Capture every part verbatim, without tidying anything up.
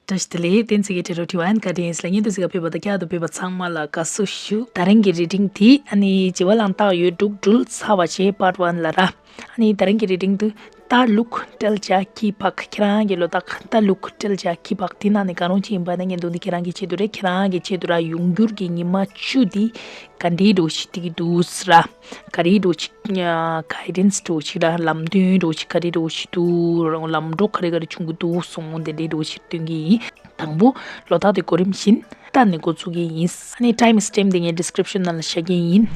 བཀྲ་ཤིས་བདེ་ལེགས། བསྟན་འཛིན་གྱི་དྲི་རོ་དྲི་བ་ཨན་ཀ་ཏེན་ལ་ཉན་དུ་གཟིགས་པ་བོད་པ་དང་བསྐྱར་དུ་བོད་པ་ཚང་མ་ལ་དགའ་བསུ་ཞུ། ད་རིང་གི་རི་ཌིང་དེ་ཨ་ནི་བྱིས་པ་ལའང་རྟགས་ཡོད་འདུག་འགྲུལ་ཚར་བ་བྱས་པར་ཝན་ལ་ར། ཨ་ནི་ད་རིང་གི་རི་ཌིང་དུ་ད་ལུག་སྤྲེལ་ལྕག་ཁྱི་ཕག་ཁྱེད་རང་གི་ལོ་རྟགས་ད་ལུག་སྤྲེལ་ལྕག་ཁྱི་ཕག་དེ་ནང་ནས་གང་རུང་ཅིག་ཡིན་པ་ན་ཉན་དུ་འདི་ཁྱེད་རང་གི་ཆེད་དུ་རེད། ཁྱེད་རང་གི་ཆེད་དུ་ར་ཡོང་འགྱུར་གྱི་ཉི་མ་བཅུ་དེ་ག་འདྲའི་འགྲོ་ཞིག་དེ་གི་འདུག་ཟེར་ར། ག་རེ་འགྲོ་ཞིག་གའི་ཌེན་སི་འགྲོ་ཞིག་ར། ལམ་སྟོན་འགྲོ་ཞིག་ག་རེ་འགྲོ་ཞིག་འདུག་ལམ་འགྲོ་ག་རེ་ག་རེ་བྱུང་གི་འདུག་སོང་དེ་འདྲའི་འགྲོ་ཞིག་སྟོན་གྱི་ཡིན། དང་པོ་ལོ་རྟགས་དེ་གོ་རིམ་བཞིན་ད་ནས་འགོ་བཙུགས་ཀྱི་ཡིན། ཨ་ནི་ཊའིམ་སི་ཊེམ་དེ་ངས་ཌི་སི་ཀི་རིབ་ཤན་ནང་ལ་བཞག་གི་ཡིན།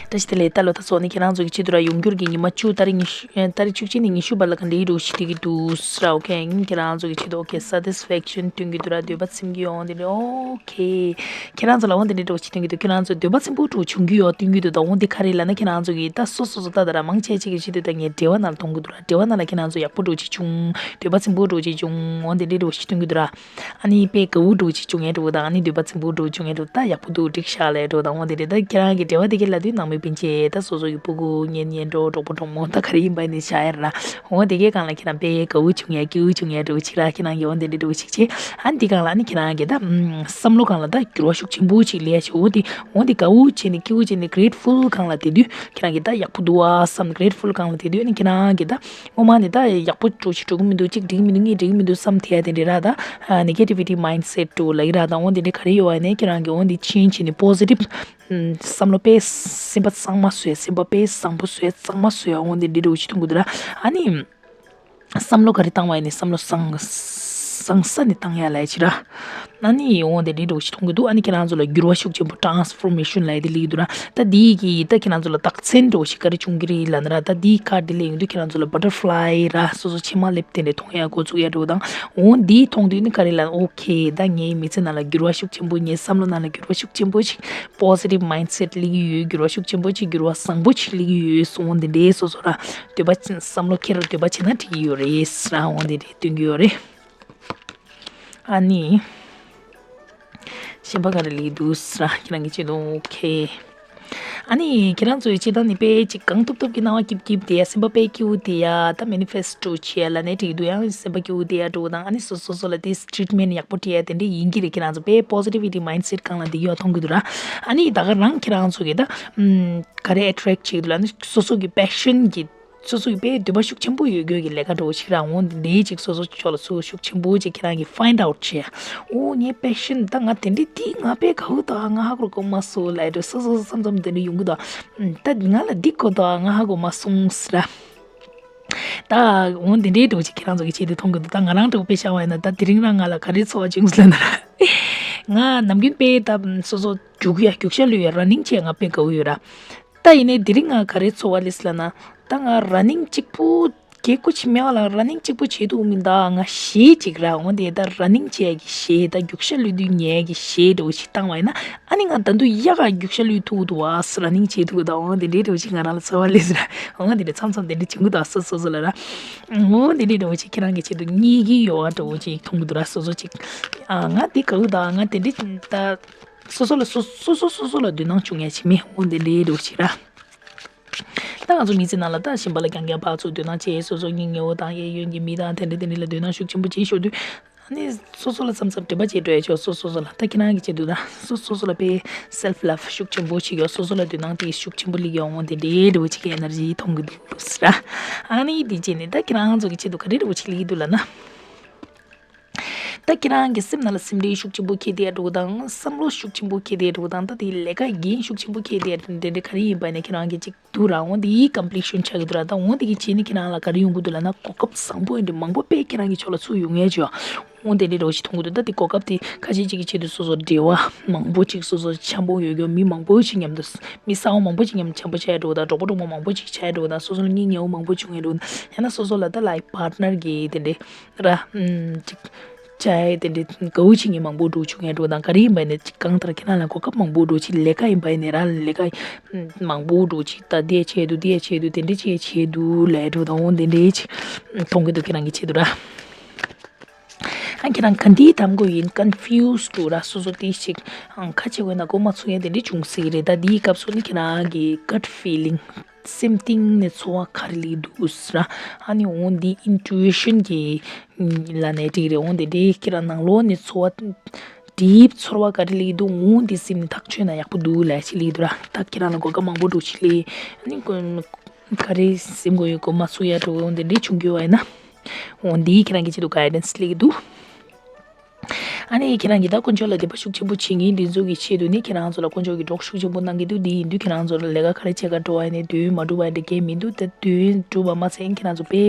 བཀྲ་ཤིས་བདེ་ལེགས། ད་ལོ་རྟགས་ཚོ་ནི་ཁྱེད་རང་ཚོ་གི་ཆེད་དུ་ར་ཡོང་འགྱུར་གྱི་ཉི་མ་བཅུ་ཏ་རིག་ཉི་ཤུ་ཏ་རིག་བཅུ་གཅིག་ནས་ཉི་ཤུ་བར་ལ་ག་འདྲའི་འགྲོ་ཞིག་དེ་གི་འདུག་ཟེར་ར། ཨོ་ཁེ། ཁྱེད་རང་ཚོ་གི་ཆེད་དུ་ཨོ་ཁེ་སེ་ཊིས་ཕེག་ཤན་སྟོན་གྱི་འདུག་ར། འདོད་པ་ཚིམ་གྱི་ཡོང་དེ་འདྲ། ཨོ་ཁེ། ཁྱེད་རང་ཚོ་ལ་འོ་འདི་འདྲའི་འགྲོ་ཞིག་སྟོན་གྱི་འདུག་ཁྱེད་རང་ཚོ་འདོད་པ་ཚིམ་པོ་འགྲོ་བྱུང་གི་ཡོད་སྟོན་གྱི་འདུག་ད་འོ་འདི་ག་རེ་ལབ་ན་ཁྱེད་རང་ཚོ་གི་ད་སོ་སོ་སོ་ད་ད་ར་མང་ཆེ་ཆེ་གི་ཆེད་དུ་ད་ངས་འགྲེལ་བ་ནང་ལ་མཐོང་གི་འདུག་ར། འགྲེལ་བ་ནང་ལ་ཁྱེད་རང་ཚོ་ཡག་པོ་འགྲོ་ཞིག་བྱུང་། འདོད་པ་ཚིམ་པོ་འགྲོ་ཞིག་བྱུང་། འོ་འདི་འདྲའི་འགྲོ་ཞིག་སྟོན་གྱི་འདུག་ར། ཨ་ནི་དཔེ་དགའ་བོ་འགྲོ་ཅིག་བྱུང་ཡས་འགྲོ་དང་། ཨ་ནི་འདོད་པ་ཚིམ་པོ་འགྲོ་བྱུང་ཡས་འགྲོ། ད་ཡག་པོ་འདུག་འགྲིག་ཤག་ལས་འགྲོ་དང་། འོ་དེ་རེད། ད་ཁྱེད་རང་གི་འབྲེལ་བ་དེ་ག་ལ་དུས་ནང་མི་སྤུན་མཆེད་ད་སོ་སོ་གི་སྤུ་གུ་གཉེན་ཉེ་འགྲོ་གྲོགས་པོ་གྲོགས་མོ་ད་ག་རེ་ཡིན་པ་ནི་བྱ་ཡས་ར། འོ་དེ་གའི་སྒང་ལ་ཁྱེད་རང་དཔེ་དགའ་བོ་བྱུང་ཡས་སྐྱིད་པོ་བྱུང་ཡས་འགྲོ་ཅིག་ར། ཁྱེད་རང་གི་འོ་དེ་འདྲ་འགྲོ་ཅིག་བྱེད། ཨ་ནི་དེ་སྒང་ལ་ཨ་ནི་ཁྱེད་རང་གི་ད་བསམ་བློ་སྒང་ལ་ད་འགྱུར་བ་ཤུགས་ཆེན་པོ་ཅིག་སླེབས་ཡས་ཅིག་འོ་དེ་འོ་དེ་དགའ་བོ་བྱས་ནས་སྐྱིད་པོ་བྱས་ནས་གྲེ་ཊི་ཕུལ་སྒང་ལ་དེ་དུས་ཁྱེད་རང་གི་ད་ཡག་པོ་འདུག་ཨ་བསམ། གྲེ་ཊི་ཕུལ་སྒང་ལ་དེ་དུས་ཨ་ནི་ཁྱེད་རང་གི་ད། ངོ་མ་ནི་ད་ཡག་པོ་འགྲོ་ཅིག་འགྲོ་གི་མི་འདུག་ཅིག་འགྲིག་གི་མི་འདུག་གཉིས་འགྲིག་གི་མི་འདུག་བསམ་ཐེ་ཡ་དེ་འདྲ་ར། ད་ནེ་གེ་ཊི་ཝི་ཊི་མའིན་སེ་ཊི་འདྲ་བོ་ལབ་ཀྱི་ར། ད་འོ་དེ་འདྲ་ག་རེ་ཡོད་པ་ནས་ཁྱེད་རང་གི་འོ་འདི་ཆེན་བྱས་ནས་པོ་ཟི་ཊིབ་བསམ་བློ་དཔེ་སེམས་པ་གཙང་མ་བཟོས། སེམས་པ་དཔེ་བཟང་པོ་བཟོས། གཙང་མ་བཟོས། འོ་དེ་འདྲ་འདྲ་བོ་ཞིག་མཐོང་གི་འདུག་ར། ཨ་ནི་བསམ་བློ་ག་རེ་བཏང་བ་ཡིན་ནའི་བསམ་བློ་བཟང་བཟང་ས་ནས་བཏང་ཡ་ལབ་ཡ་ཅིག་ར། ཨ་ནི་འོ་དེ་འདྲའི་འགྲོ་ཞིག་མཐོང་གི་འདུག་ཨ་ནི་ཁྱེད་རང་ཚོ་ལ་འགྱུར་བ་ཤུགས་ཆེན་པོ་ཊ་རན་སི་ཕོར་མེ་ཤན་ལབ་ཡ་དེ་སླེབས་ཀྱི་འདུག་ར། ད་འདི་གིས་ད་ཁྱེད་རང་ཚོ་ལ་རྟགས་མཚན་འདྲ་བོ་ཞིག་ག་རེ་བྱུང་གི་རེད་ལབ་ན་ར། ད་འདིའི་ཁ་འདི་ལ་ཡོང་དུས་ཁྱེད་རང་ཚོ་ལ་བ་ཊར་ཕ་ལའི་ར་སོ་སོ་མཆིལ་མ་ལེབ་དེ་འདྲ་མཐོང་ཡ་འགོ་བཙུགས་ཡ་འདྲ་བོ་དང་། འོ་འདི་མཐོང་དུས་ནི་ག་རེ་ལབ་ན། ཨོ་ཁེ། ད་ངའི་མི་ཚེ་ནང་ལ་འགྱུར་བ་ཤུགས་ཆེན་པོ། ངའི་བསམ་བློ་ནང་ལ་འགྱུར་བ་ཤུགས་ཆེན་པོ་ཞིག་པོ་ཟི་ཊིབ་མའིན་སེ་ཊི་སླེབས་ཀྱི་ཡོད། འགྱུར་བ་ཤུགས་ཆེན་པོ་ཅིག་འགྱུར་བ་བཟང་པོ་ཅིག་སླེབས་ཀྱི་ཡོད་གསུངས། འོ་འདི་འདྲའི་སོ་སོ་ར་འདོད་པ་བསམ་བློ་འཁྱེར་འདོད་པ་བྱེད་ན་འགྲིག་གི་ཡོད་རེད་ཟེར་ར། འོ་འདི་འདྲའི་སྟོན་གྱི་ཡོད་རེད། ཨ་ནི། གཞན་པ་ག་རེ་ལབ་ཀྱི་འདུག་ཟེར་ན་ཁྱེད་རང་གི་ཆེད་དུ། ཨོ་ཁེ། ཨ་ནི་ཁྱེད་རང་ཚོའི་སྤྱིར་བཏང་ནི་དཔེ་ཅིག་གང་ཐུབ་ཐུབ་ཀྱི་སྣང་བ་སྐྱིད་སྐྱིད་དེ་ཡ། སེམས་པ་དཔེ་སྐྱིད་པོ་དེ་ཡ། ད་མེ་ནི་ཕེ་སི་ཊོ་བྱེད་ཡ་ལབ་ནའི་འགྲིག་འདུག་ཡང་སེམས་པ་སྐྱིད་པོ་དེ་ཡ་འགྲོ་དང་། ཨ་ནི་སོ་སོ་སོ་ལ་དེ་ཊི་རིཊ་མེན་ཊི་ཡག་པོ་སྤྲད་ཡ་དེ་འདྲ་ཡིན་གྱི་རེད། ཁྱེད་རང་ཚོ་དཔེ་པོ་ཟི་ཊི་ཝི་ཊི་མའིན་སེ་ཊི་སྒང་ལ་འདི་ཡོད་མཐོང་གི་འདུག་ར། ཨ་ནི་ད་ག་རང་ཁྱེད་རང་ཚོ་གི་ད་ཨམ་ག་རེ་ཨེ་ཊེག་བྱེད་ཀྱི་འདུག་ལབ་ན། སོ་སོ་གི་པེ་ཤན་གྱི་སོ་སོ་གི་དཔེ་འདོད་པ་ཤུགས་ཆེན་པོ་ཡོད་རྒྱུ་གི་ལས་ཀ་འདྲ་བོ་ཞིག་རང་འོང་དེ་འདྲའི་ཅིག་སོ་སོ་ཕྱོགས་ལ་ཚུར་ཤུགས་ཆེན་པོ་ཅིག་ཁྱེད་རང་གིས་ཕའིན་ཌི་ཨའུཊ་བྱེད། ཨོ་ངའི་པེ་ཤན་ད་ང་དེ་འདྲའི་དེ་ང་དཔེ་དགའ་བོ་ད་ང་ཧ་གོ་གོ་མ་སོང་ལབ་འགྲོ། སོ་སོ་བསམ་བསམ་དེ་འདྲ་ཡོང་གི་འདུག་ད་ང་ལ་འདི་དགོས་ད་ང་ཧ་གོ་མ་སོང་ཟེར་ར། ད་འོ་དེ་འདྲའི་འདྲ་བོ་ཅིག་ཁྱེད་རང་ཚོ་གི་ཆེད་དུ་མཐོང་གི་འདུག་ད་ང་རང་འདྲ་བོ་དཔེ་བཞག་པ་ཡིན་ན་ད་དེ་རིང་རང་ང་ལ་ག་རེ་ཚོར་བ་བྱུང་ཟེར་ན། ང་ནམ་རྒྱུན་དཔེ་ད་སོ་སོ་རྒྱུག་ཡ་རྒྱུག་ཤར་གློད་ཡ་ར་ནིང་བྱེད་ཡ་ང་དཔེ་དགའ་བོ་ཡོད་ར། ད་ཡིན་ནའི་དེ་རིང་ང་ག་རེ་ཚོར་བ་སླེབས་ལབ་ན། ད་ང་ར་ནིང་གཅིག་པུ་གེ་ཀུ་ཆི་མེ་བ་ལ་ར་ནིང་གཅིག་པུ་བྱེད་འདུག་མིན་ད་ང་གཞས་གཅིག་ར། འོ་དེ་ད་ར་ནིང་བྱེད་ཡ་གི་གཞས། ད་རྒྱུག་ཤར་གློད་དུས་ཉན་ཡ་གི་གཞས་འདྲ་བོ་ཞིག་བཏང་བ་ཡིན་ན། ཨ་ནི་ང་ད་དུང་ཡག་ག་རྒྱུག་ཤར་གློད་ཐུབ་འདུག་བ་ཟེར། ར་ནིང་བྱེད་ཐུབ་འདུག་ད་འོ་དེ་འདྲའི་འདྲ་བོ་ཞིག་ང་རང་ལ་ཚོར་བ་སླེབས་ཟེར། འོ་དེ་འདྲ་མཚམས་མཚམས་དེ་འདྲ་བྱུང་གི་འདུག་སོ་སོ་སོ་ལ་ར། འོ་དེ་འདྲའི་འདྲ་བོ་ཞིག་ཁྱེད་རང་གི་ཆེད་དུ་རྙེད་ཀྱི་ཡོད་བ་འདྲ་བོ་ཞིག་མཐོང་གི་འདུག་ར། སོ་སོ་ཅིག་ཨ་ང་དེ་དགའ་གི་འདུག་ང་དེ་འདྲ་ད། སོ་སོ་ལ་སོ་སོ་སོ་སོ་སོ་ལ་འདོད་སྣང་བྱུང་ཡ་ཅིག་མེད། འོ་འདི་འདྲའི་འདྲ་བོ་ཅིག་ར། ད་ང་ཚོ་མི་ཚེ་ནང་ལ་ད་གཞན་པ་ལ་རྐྱང་རྐྱང་ཕར་ཚུར་འདོད་སྣང་བྱེད། སོ་སོ་སྙིང་ཉེ་བོ་དང་གཡས་གཡོན་གྱི་མི་དང་དེ་འདྲ་དེ་འདྲ་ལ་འདོད་སྣང་ཤུགས་ཆེན་པོ་བྱེད་ཞོར་དུས། ཨ་ནི་སོ་སོ་ལ་མཚམས་མཚམས་དྲན་པ་བྱེད་འགྲོ་ཡ་ཆོག་སོ་སོ་སོ་ལ། ད་ཁྱེད་རང་གི་ཆེད་དུ་ད་སོ་སོ་སོ་ལ་དཔེ་སེལ་ཕི་ལབ་ཤུགས་ཆེན་པོ་ཅིག་ཡོད། སོ་སོ་ལ་འདོད་སྣང་དེ་ཤུགས་ཆེན་པོ་སླེབས་ཡོང་འོ་དེ་འདྲའི་འདྲ་བོ་ཅིག་གི་ཨེ་ནར་ཇི་མཐོང་གི་འདུག་ཟེར། ཨ་ནི་དེ་རྗེས་ནས་ད་ཁྱེད་རང་ཚོ་གི་ཆེད་དུ་ག་རེ་འདྲ་བོ་ཅིག་སླེབས་ཀྱི་འདུག་ལབ་ན། ད་ཁྱེད་རང་གི་སེམས་ནང་ལ་སེམས་ཁྲལ་ཤུགས་ཆེན་པོ་འཁྱེར་བསྡད་ཡ་འདྲ་བོ་དང་བསམ་བློ་ཤུགས་ཆེན་པོ་འཁྱེར་བསྡད་ཡ་འདྲ་བོ་དང་། ད་དེ་ལས་ཀ་འགན་ཤུགས་ཆེན་པོ་འཁྱེར་བསྡད་ཡ་འདྲ་འདྲ་ག་རེ་ཡིན་པ་ནས་ཁྱེད་རང་གི་ཅིག་འདུག་ར། འོ་འདི་ཡི་ཀམ་པི་ལི་ཤན་ཆགས་ཀྱི་འདུག་ར། ད་འོ་འདི་གི་རྗེས་ནས་ཁྱེད་རང་ལ་ག་རེ་ཡོང་གི་འདུག་ལབ་ན། གོ་སྐབས་བཟང་པོ་ཡིན་འདྲ་མང་པོ་དཔེ་ཁྱེད་རང་གི་ཕྱོགས་ལ་ཚུར་ཡོང་ཡ་ཅིག་འོ་འདི་འདྲ་འདྲ་བོ་ཞིག་མཐོང་གི་འདུག་ད་དེ་གོ་སྐབས་དེ་ཁ་ཤས་ཅིག་གི་ཆེད་དུ་སོ་སོ་འབྲེལ་བ་མང་པོ་ཅིག་སོ་སོ་འཆམ་པོ་ཡོད་རྒྱུ་མི་མང་པོ་ཅིག་མཉམ་དུ་མི་གསར་པ་མང་པོ་ཅིག་མཉམ་དུ་འཆམ་པོ་བྱས་འགྲོ་དང་། གྲོགས་པོ་གྲོགས་མོ་མང་པོ་ཅིག་བྱས་འགྲོ་དང་། སོ་སོ་ལ་སྙིང་ཉེ་བོ་མང་པོ་བྱུང་ཡ་འགྲོ་དང་། ཡང་ན་སོ་སོ་ལ་ད་ལའིཕ་པར་ཊི་ནར་གི་དེ་འདྲ་ར་ཨམ་ཅིག་བྱས་དེ་འདྲའི་དགའ་བོ་བྱེད་མཁན་མང་པོ་འདྲ་བྱུང་ཡ་འདྲ་དང་། ག་རེ་ཡིན་པ་ཡིན་ནའི་ཅིག་གང་ལྟར་ཁྱེད་རང་ལ་གོ་སྐབས་མང་པོ་འདྲ་ཅིག་ལས་ཀ་ཡིན་པ་ཡིན་ནའི་ར་ལས་ཀ་མང་པོ་འདྲ་ཅིག་ད་འདི་བྱས་འདུག་འདི་བྱས་འདུག་འདི་འདྲ་ཅིག་བྱས་འདུག་ལབ་འདྲ་དང་། འོ་འདི་འདྲའི་ཅིག་མཐོང་གི་འདུག་ཁྱེད་རང་གི་ཆེད་དུ་ར། ཨ་ཁྱེད་རང་ག་འདི་གདམ་དགོས་ཡིན། ཀོན་ཕིའུ་སི་འདྲ་ར། སོ་སོ་དེ་ཅིག་ཁ་ཕྱེ་དགོས་ན་མགོ་མ་ཚོས་ཡ་དེ་འདྲ་བྱུང་སྲིད་ཀྱི་རེད། ད་འདིའི་སྐབས་སུ་ནི་ཁྱེད་རང་གི་གཊ་ཕི་ལིང་། སེམས་གཏིང་ནས་ཚོར་བ་ག་རེ་སླེབས་འདུག་ཟེར། ཨ་ནི་འོ་འདི་intuition གི་ལབ་ནའི་འགྲིག་རེད། འོ་འདི་འདྲའི་ཁྱེད་རང་ནང་ལོགས་ནས་ཚོར་བ་deep ཚོར་བ་ག་རེ་སླེབས་འདུག་འོ་འདི་སེམས་ནས་ཐག་ཆོད་ན་ཡག་པོ་འདུག་ལབ་ཅིག་སླེབས་འདུག་ར། ད་ཁྱེད་རང་ལ་གོ་སྐབས་མང་པོ་འདྲ་ཅིག་སླེབས། ཨ་ནི་ག་རེ་སེམས་ཁོང་ཡོད་གོ་མ་ཚོར་ཡ་འདྲ་འོ་འདི་འདྲའི་བྱུང་གི་ཡོད་པ་ཡིན་ན། འོ་འདི་ཁྱེད་རང་གི་ཆེད་དུ་guidance སླེབས་འདུག་ཨ་ནི་ཁྱེད་རང་གིས་ད་དཀོན་མཆོག་ལ་དད་པ་ཤུགས་ཆེན་པོ་བྱེད་མཁན་འདི་ཚོ་གི་ཆེད་དུ་ནི་ཁྱེད་རང་ཚོ་ལ་དཀོན་མཆོག་གིས་གྲོགས་ཤུགས་ཆེན་པོ་གནང་གི་འདུག་འདི་ཡིན་དུས་ཁྱེད་རང་ཚོ་ལ་ལས་ཀ་ག་རེ་བྱེད་ག་འགྲོ་བ་ཡིན་ནའི་དུས་ཡུན་མ་འགྲུབ་པ་འདི་གས་མི་འདུག་ད་དུས་ཡུན་འགྲུབ་པ་མ་ཚད་ཁྱེད་རང་ཚོ་དཔེ་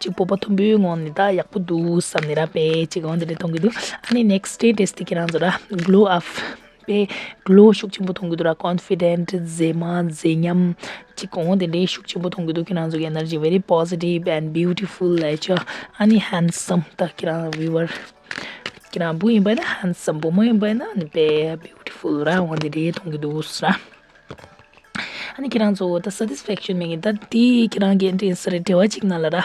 གཅིག་སྤོབས་པ་མཐོན་པོའི་ངང་ནས་ད་ཡག་པོ་འདུག་བསམ་ནས་ར་དཔེ་གཅིག་འོ་འདི་འདྲ་གཏོང་གི་འདུག་ཨ་ནི་next day test དེ་ཁྱེད་རང་ཚོ་ར་glow up དཔེ་glow ཤུགས་ཆེན་པོ་མཐོང་གི་འདུག་ར། confident མཛེས་མ་མཛེས་ཉམས་གཅིག་འོ་འདི་འདྲའི་ཤུགས་ཆེན་པོ་མཐོང་གི་འདུག་ཁྱེད་རང་ཚོ་གི་energy very positive and beautiful ལབ་ཆོག་ཨ་ནི་handsome ད་ཁྱེད་རང་viewer ཁྱེད་རང་བུ་ཡིན་པ་ན་handsome བུ་མོ་ཡིན་པ་ན་ནི་དཔེ་beautiful ར་འོ་འདི་འདྲའི་མཐོང་གི་འདུག་ཟེར། ཨ་ནི་ཁྱེད་རང་ཚོ་ད་satisfaction མེད་ངེས་ད་དེ་ཁྱེད་རང་གི་འདྲེན་ས་རེད་འབྲེལ་བ་གཅིག་ན་ལ་ར།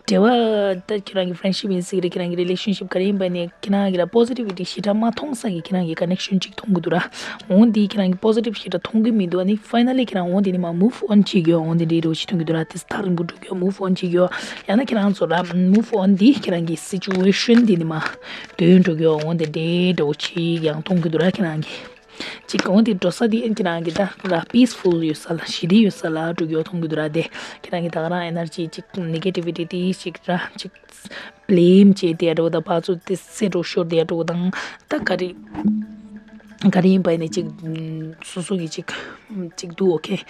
འབྲེལ་བ་ད་ཁྱེད་རང་གི་friendship ཡིན་ཟིག་རེད་ཁྱེད་རང་གི་relationship ག་རེ་ཡིན་པ་ནི་ཁྱེད་རང་གི་ལ་positivity ཞེ་དྲག་མ་མཐོང་ས་གི་ཁྱེད་རང་གི་connection གཅིག་མཐོང་གི་འདུག་ར། འོ་འདི་ཁྱེད་རང་གི་positive ཞེ་དྲག་མཐོང་གི་མི་འདུག་ཨ་ནི་finally ཁྱེད་རང་འོ་འདི་ནི་མ་move on བྱེད་རྒྱུ་འོ་འདི་འདྲའི་རོ་ཞིག་མཐོང་གི་འདུག་ར། དེ་ཐག་རིང་པོ་འགྲོ་རྒྱུ་move on བྱེད་རྒྱུ་ཡང་ན་ཁྱེད་རང་ཚོ་ར་move on འདི་ཁྱེད་རང་གི་situation འདི་ནི་མ་དོན་འགྲོ་རྒྱུ་འོ་འདི་འདྲའི་འགྲོ་ཞིག་ཡང་མཐོང་གི་འདུག་ར། ཁྱེད་རང་གི་གཅིག་འོ་འདི་འགྲོ་ས་འདི་ཨེ་ཁྱེད་རང་གི་ད་ར་peaceful ཡོད་ས་ལ་ཞི་བདེ་ཡོད་ས་ལ་འགྲོ་རྒྱུ་མཐོང་གི་འདུག་ར། དེ་ཁྱེད་རང་གི་ད་ག་རང་energy གཅིག་negativity དེ་གཅིག་ར་གཅིག blame བྱས་དེ་འགྲོ་ད་ཕར་ཚུར་དེ་སེ་འགྲོ་ཤོར་དེ་འགྲོ་དང་ད་ག་རེ་ག་རེ་ཡིན་པ་ཡིན་ནའི་གཅིག་སོ་སོ་གི་གཅིག་གཅིག་འདུག okay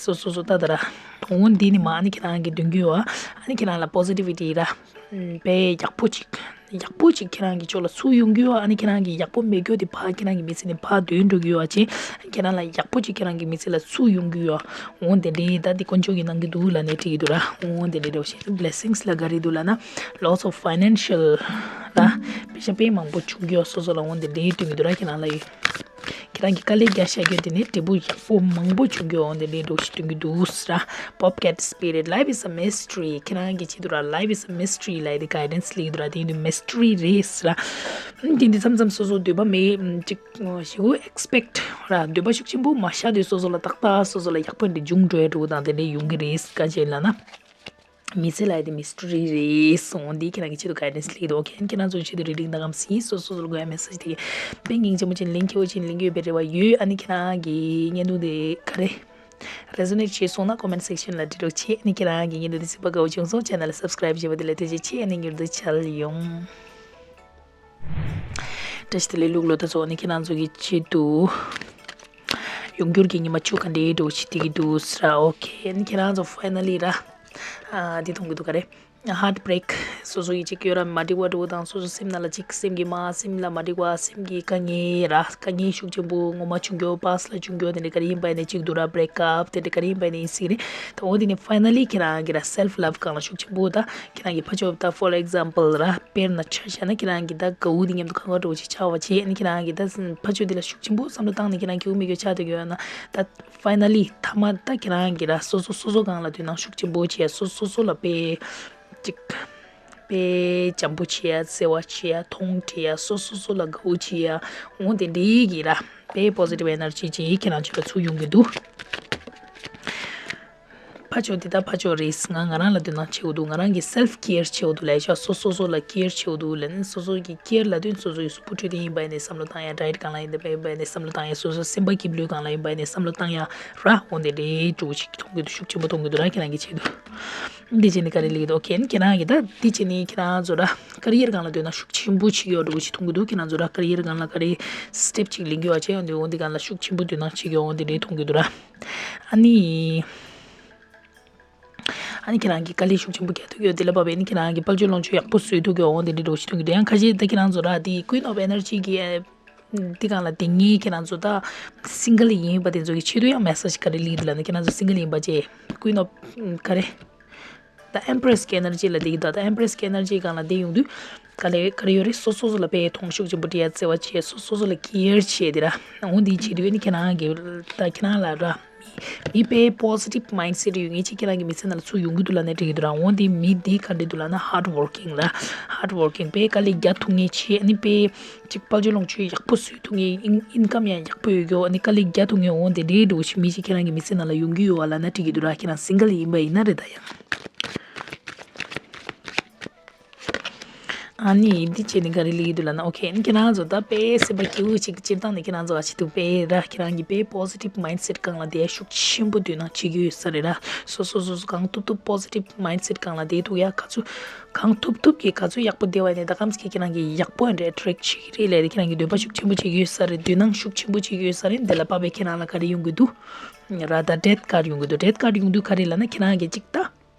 སོ་སོ་སོ་ད་ད་ར་འོ་འདི་ནི་མ་ཨ་ནི་ཁྱེད་རང་གི་འདོན་རྒྱུ་ཡོད་ཨ་ནི་ཁྱེད་རང་ལ་positivity ར་དཔེ་ཡག་པོ་གཅིག་ཡག་པོ་ཅིག་ཁྱེད་རང་གི་ཕྱོགས་ལ་ཚུར་ཡོང་གི་ཡོད། ཨ་ནི་ཁྱེད་རང་གི་ཡག་པོ་མེད་རྒྱུ་དེ་ཕར་ཁྱེད་རང་གི་མི་ཚེ་ནས་ཕར་འདོན་འགྲོ་གི་ཡོད་ཅེ། ཁྱེད་རང་ལ་ཡག་པོ་ཅིག་ཁྱེད་རང་གི་མི་ཚེ་ལ་ཚུར་ཡོང་གི་ཡོད། འོ་དེ་འདྲའི་ད་འདི་དཀོན་མཆོག་གིས་གནང་གི་འདུག་ལབ་ནས་བྲིས་ཀྱི་འདུག་ར། འོ་དེ་འདྲའི་འདྲ་བོ་ཞིག blessings ལ་ག་རེ་འདུག་ལབ་ན་lots of financial ར་པེ་ཤ་དཔེ་མང་པོ་བྱུང་གི་ཡོད། སོ་སོ་ལ་འོ་དེ་འདྲའི་སྟོན་གྱི་འདུག་ར་ཁྱེད་རང་ལ་ཡོད། ཁྱེད་རང་གི་དཀའ་ལས་རྒྱག་བཞག་རྒྱུ་དེ་ནི་འབྲས་བུ་ཡག་པོ་མང་པོ་བྱུང་གི་ཡོད། འོ་དེ་འདྲའི་འདྲ་བོ་ཞིག་སྟོན་གྱི་འདུག་ར། Bobcat Spirit, life is a mystery. ཁྱེད་རང་གི་ཆེད་དུ་ར་life is a mystery ལབ་དེ་guidance ལེགས་འདུག་ར། དེ་ཡིན་དུས་mystery རེད་ཟེར་ར། དེ་འདི་མཚམས་མཚམས་སོ་སོ་འདོད་པ་མེད་ཅིག་ཞེ་པོ་expect ར་འདོད་པ་ཤུགས་ཆེན་པོ་མ་བཞག་དུས་སོ་སོ་ལ་ཏག་ཏག་སོ་སོ་ལ་ཡག་པོ་འདི་འབྱུང་འགྲོ་ཡ་འགྲོ་དང་དེ་འདྲའི་ཡོང་གི་རེད་ག་ཅེ་ལབ་ན། མི་ཚེ་ལ་དེ་mystery རེད་སོང་འདི་ཁྱེད་རང་གི་ཆེད་དུ་guidance ལེགས་འདུག་ཁྱེད་རང་ཚོ་ཆེད་དུ་reading དང་གམ་སི་སོ་སོ་སོ་ལ་དགོས་ཡ་message དེ་དཔེ་སྙིང་རྗེ་མོ་ཅན་ལིང་ཁྱེའུ་ཅན་ལིང་གི་ཡོད་པའི་རེ་བ་ཡོད། ཨ་ནི་ཁྱེད་རང་གི་བརྙན་ཐུང་དེ་ག་རེ། resonate བྱས་སོང་ན་comment section ལ་འབྲི་རོགས་བྱེད། ཨ་ནི་ཁྱེད་རང་གི་བརྙན་ཐུང་འདི་གཟིགས་པ་དགའ་བོ་བྱུང་སོང་channel ལ་subscribe བྱེད་པ་དེ་ལ་ཐུགས་རྗེ་ཆེ། ཨ་ནི་མྱུར་དུ་མཇལ་ཡོང་། བཀྲ་ཤིས་བདེ་ལེགས་ལུག་ལོ་ད་ཚོ་ཨ་ནི་ཁྱེད་རང་ཚོ་གི་ཆེད་དུ་ཡོང་འགྱུར་གྱི་ཉི་མ་བཅུ་ག་འདྲའི་འགྲོ་བྱེད་དེ་གི་འདུག་ཟེར། okay ཨ་ནི་ཁྱེད་རང་ཚོ་finally ར་ཨ་འདི་མཐོང་གི་འདུག་ག་རེ། heartbreak སོ་སོ་ཡི་གཅིག་ཡོད་ར་མ་འགྲིག་པ་འགྲོ་དང་སོ་སོ་སེམས་ནང་ལ་གཅིག་སེམས་ཀྱི་མ་སེམས་ལ་མ་འགྲིག་པ་སེམས་ཀྱི་དཀའ་ངལ་ར་དཀའ་ངལ་ཤུགས་ཆེན་པོ་ངོ་མ་བྱུང་རྒྱུ་past ལ་བྱུང་རྒྱུ་དེ་འདྲ་ག་རེ་ཡིན་པ་ཡིན་ནའི་གཅིག་འདུག་ར་break up དེ་འདྲ་ག་རེ་ཡིན་པ་ཡིན་ནའི་ཡིན་སྲིད་རེད། ད་འོ་དེ་ནི་finally ཁྱེད་རང་གི་ར་self love སྒང་ལ་ཤུགས་ཆེན་པོ་ད་ཁྱེད་རང་གི་ཕ་ཆོས་ད་for example ར་དཔེར་ན་ཆ་བཞག་ན་ཁྱེད་རང་གི་ད་དགའ་བོ་དེ་མཉམ་དུ་ཁ་ཁ་འགྲོ་ཅིག་ཆགས་པ་བྱས་ཨ་ནི་ཁྱེད་རང་གི་ད་ཕ་ཆོས་དེ་ལ་ཤུགས་ཆེན་པོ་བསམ་བློ་བཏང་ནས་ཁྱེད་རང་གི་དགའ་བོ་མི་དགའ་བོ་ཆགས་བསྡད་ཡོད་ན་ད། finally ཐ་མ་ད་ཁྱེད་རང་གི་ར་སོ་སོ་སོ་སོ་སྒང་ལ་དོ་སྣང་ཤུགས་ཆེན་པོ་བྱེད་ཡ་སོ་སོ་སོ་ལ་དཔེ་ཅིག་དཔེ་འཇམ་པོ་བྱེད་ཡ་བརྩེ་བ་བྱེད་ཡ་མཐོང་བྱེད་ཡ་སོ་སོ་སོ་ལ་དགའ་བོ་བྱེད་ཡ་འོ་དེ་འདྲའི་གི་ར་དཔེ་positive energy ཅིག་ཁྱེད་རང་ཚོ་ལ་ཚུར་ཡོང་གི་འདུག་ཕ་ཆོས་འདི་ད་ཕ་ཆོས་རེད། ང་ང་རང་ལ་དོ་སྣང་བྱེད་དགོས་འདུག་ང་རང་གི་self care བྱེད་དགོས་འདུག་ལས་ཤག་སོ་སོ་སོ་ལ་care བྱེད་དགོས་འདུག་ལབ་ནས་སོ་སོ་གི་care ལབ་དུས་སོ་སོ་གི་གཟུགས་པོ་འཕྲོད་བསྟེན་ཡིན་པ་ཡིན་ནའི་བསམ་བློ་བཏང་ཡ་diet སྒང་ལ་ཡིན་པ་ཡིན་ནའི་བསམ་བློ་བཏང་ཡ་སོ་སོ་སེམས་པ་སྐྱིད་པོའི་སྒང་ལ་ཡིན་པ་ཡིན་ནའི་བསམ་བློ་བཏང་ཡ་ར་འོ་འདི་འདྲའི་འགྲོ་ཞིག་མཐོང་གི་འདུག་ཤུགས་ཆེན་པོ་མཐོང་གི་འདུག་ར་ཁྱེད་རང་གི་ཆེད་དུ། འདི་བྱས་ནས་ག་རེ་ལེགས་འདུག་ཁྱེད་ཁྱེད་རང་གི་ད་འདི་བྱས་ནས་ཁྱེད་རང་ཚོ་ར་career སྒང་ལ་དོ་སྣང་ཤུགས་ཆེན་པོ་བྱེད་ཀྱི་ཡོད་འགྲོ་ཞིག་མཐོང་གི་འདུག་ཁྱེད་རང་ཚོ་ར་career སྒང་ལ་ག་རེ་step ཅིག་ལེན་གྱི་ཡོད་བྱས་ཡོང་དུས་འོ་འདི་སྒང་ལ་ཤུགས་ཆེན་པོ་དོ་སྣང་བྱེད་ཀྱི་ཡོད་འོ་འདི་འདྲའི་མཐོང་གི་འདུག་ར། ཨ་ནི། ཨ་ནི་ཁྱེད་རང་གིས་དཀའ་ལས་ཤུགས་ཆེན་པོ་རྒྱག་ཐུབ་ཡོད་དེ་ལ་བབས་པས་ཨ་ནི་ཁྱེད་རང་གིས་དཔལ་འབྱོར་ལོངས་སྤྱོད་ཡག་པོ་བཟོས་ཐུབ་ཀྱི་འོང་དེ་འདྲའི་འགྲོ་ཞིག་མཐོང་གི་འདུག་ཡང་ཁ་ཤས་ད་ཁྱེད་རང་ཚོ་ར་དེ་Queen of Energy གི་དེ་སྒང་ལ་དེ་ངའི་ཁྱེད་རང་ཚོ་ད་single ཡིན་པ་དེ་ཚོ་གི་ཆེད་དུ་ཡང་message ག་རེ་ལིག་འདུག་ལབ་ན་ཁྱེད་རང་ཚོ་single ཡིན་པ་བྱས་Queen of ག་རེ་ད་Empress གི་energy ལ་དེ་གི་ད་ད་Empress གི་energy སྒང་ལ་དེ་ཡོང་དུས་ག་ལེ་ག་རེ་ཡོད་རེད། སོ་སོ་སོ་ལ་དཔེ་མཐོང་ཤུགས་ཆེན་པོ་སྤྲད་ཡ་བརྩེ་བ་བྱས་སོ་སོ་སོ་ལ་care བྱས་དེ་ར་འོང་དེ་བྱེད་དུས་ཨ་ནི་ཁྱེད་རང་གི་ད་ཁྱེད་རང་ལ་ར། མི་དཔེ་positive mindset ཡོད་མཁན་ཅིག་ཁྱེད་རང་གི་མི་ཚེ་ནང་ལ་ཚུར་ཡོང་གི་འདུག་ལབ་ན་འགྲིག་གི་འདུག་ར། འོན་ཏེ་མི་འདི་ག་འདྲ་འདུག་ལབ་ན་hard working ར། hard working དཔེ་དཀའ་ལས་རྒྱག་ཐུབ་མཁན་ཅིག་ཨ་ནི་དཔེ་ཅིག་དཔལ་འབྱོར་ལོངས་སྤྱོད་ཡག་པོ་བཟོ་ཐུབ་མཁན། ཨིན་ཨིན་ཀམ་ཡང་ཡག་པོ་ཡོད་རྒྱུ། ཨ་ནི་དཀའ་ལས་རྒྱག་ཐུབ་མཁན། འོན་ཏེ་འདྲའི་འགྲོ་ཞིག་མི་ཅིག་ཁྱེད་རང་གི་མི་ཚེ་ནང་ལ་ཡོང་གི་ཡོད་བ་ལབ་ན་འགྲིག་གི་འདུག་ར། ཁྱེད་རང་single ཡིན་པ་ཡིན་ན་རེད་ད་ཡང་། ཨ་ནི་འདི་བྱས་ནས་ག་རེ་ལབ་ཀྱི་འདུག་ལབ་ན། ཨོ་ཁེ། ཨ་ནི་ཁྱེད་རང་ཚོ་ད་དཔེ་སེམས་པ་སྐྱིད་པོ་ཅིག་སྤྱིར་བཏང་ནས་ཁྱེད་རང་ཚོ་ཨ་ཅི་འདུག་དཔེ་ར། ཁྱེད་རང་གི་དཔེ་positive mindset སྒང་ལ་བསྡད་ཤུགས་ཆེན་པོ་དོ་སྣང་བྱེད་ཀྱི་ཡོད་ས་རེད་ར། སོ་སོ་སོ་སོ་གང་ཐུབ་ཐུབ་positive mindset སྒང་ལ་བསྡད་ཐུབ་ཡ། ག་ཚོད་གང་ཐུབ་ཐུབ་ཀྱིས་ག་ཚོད་ཡག་པོ་བསྡད་པ་ཡིན་ནའི་ད་གམ་ཟིག་གིས་ཁྱེད་རང་གི་ཡག་པོ་ཡིན་འདྲ་attract བྱེད་ཀྱི་རེད་ལབ་རེད། ཁྱེད་རང་གི་འདོད་པ་ཤུགས་ཆེན་པོ་བྱེད་ཀྱི་ཡོད་ས་རེད། དོ་སྣང་ཤུགས་ཆེན་པོ་བྱེད་ཀྱི་ཡོད་ས་རེད། འདི་ལ་དཔག་པའི་ཁྱེད་རང་ལ་ག་རེ་ཡོང་གི་འདུག་ར། ད་death card ཡོང་གི་འདུག death card ཡོང་དུས་ག་རེ་ལབ་ན་ཁྱེད་རང་གི་ཅིག་ད།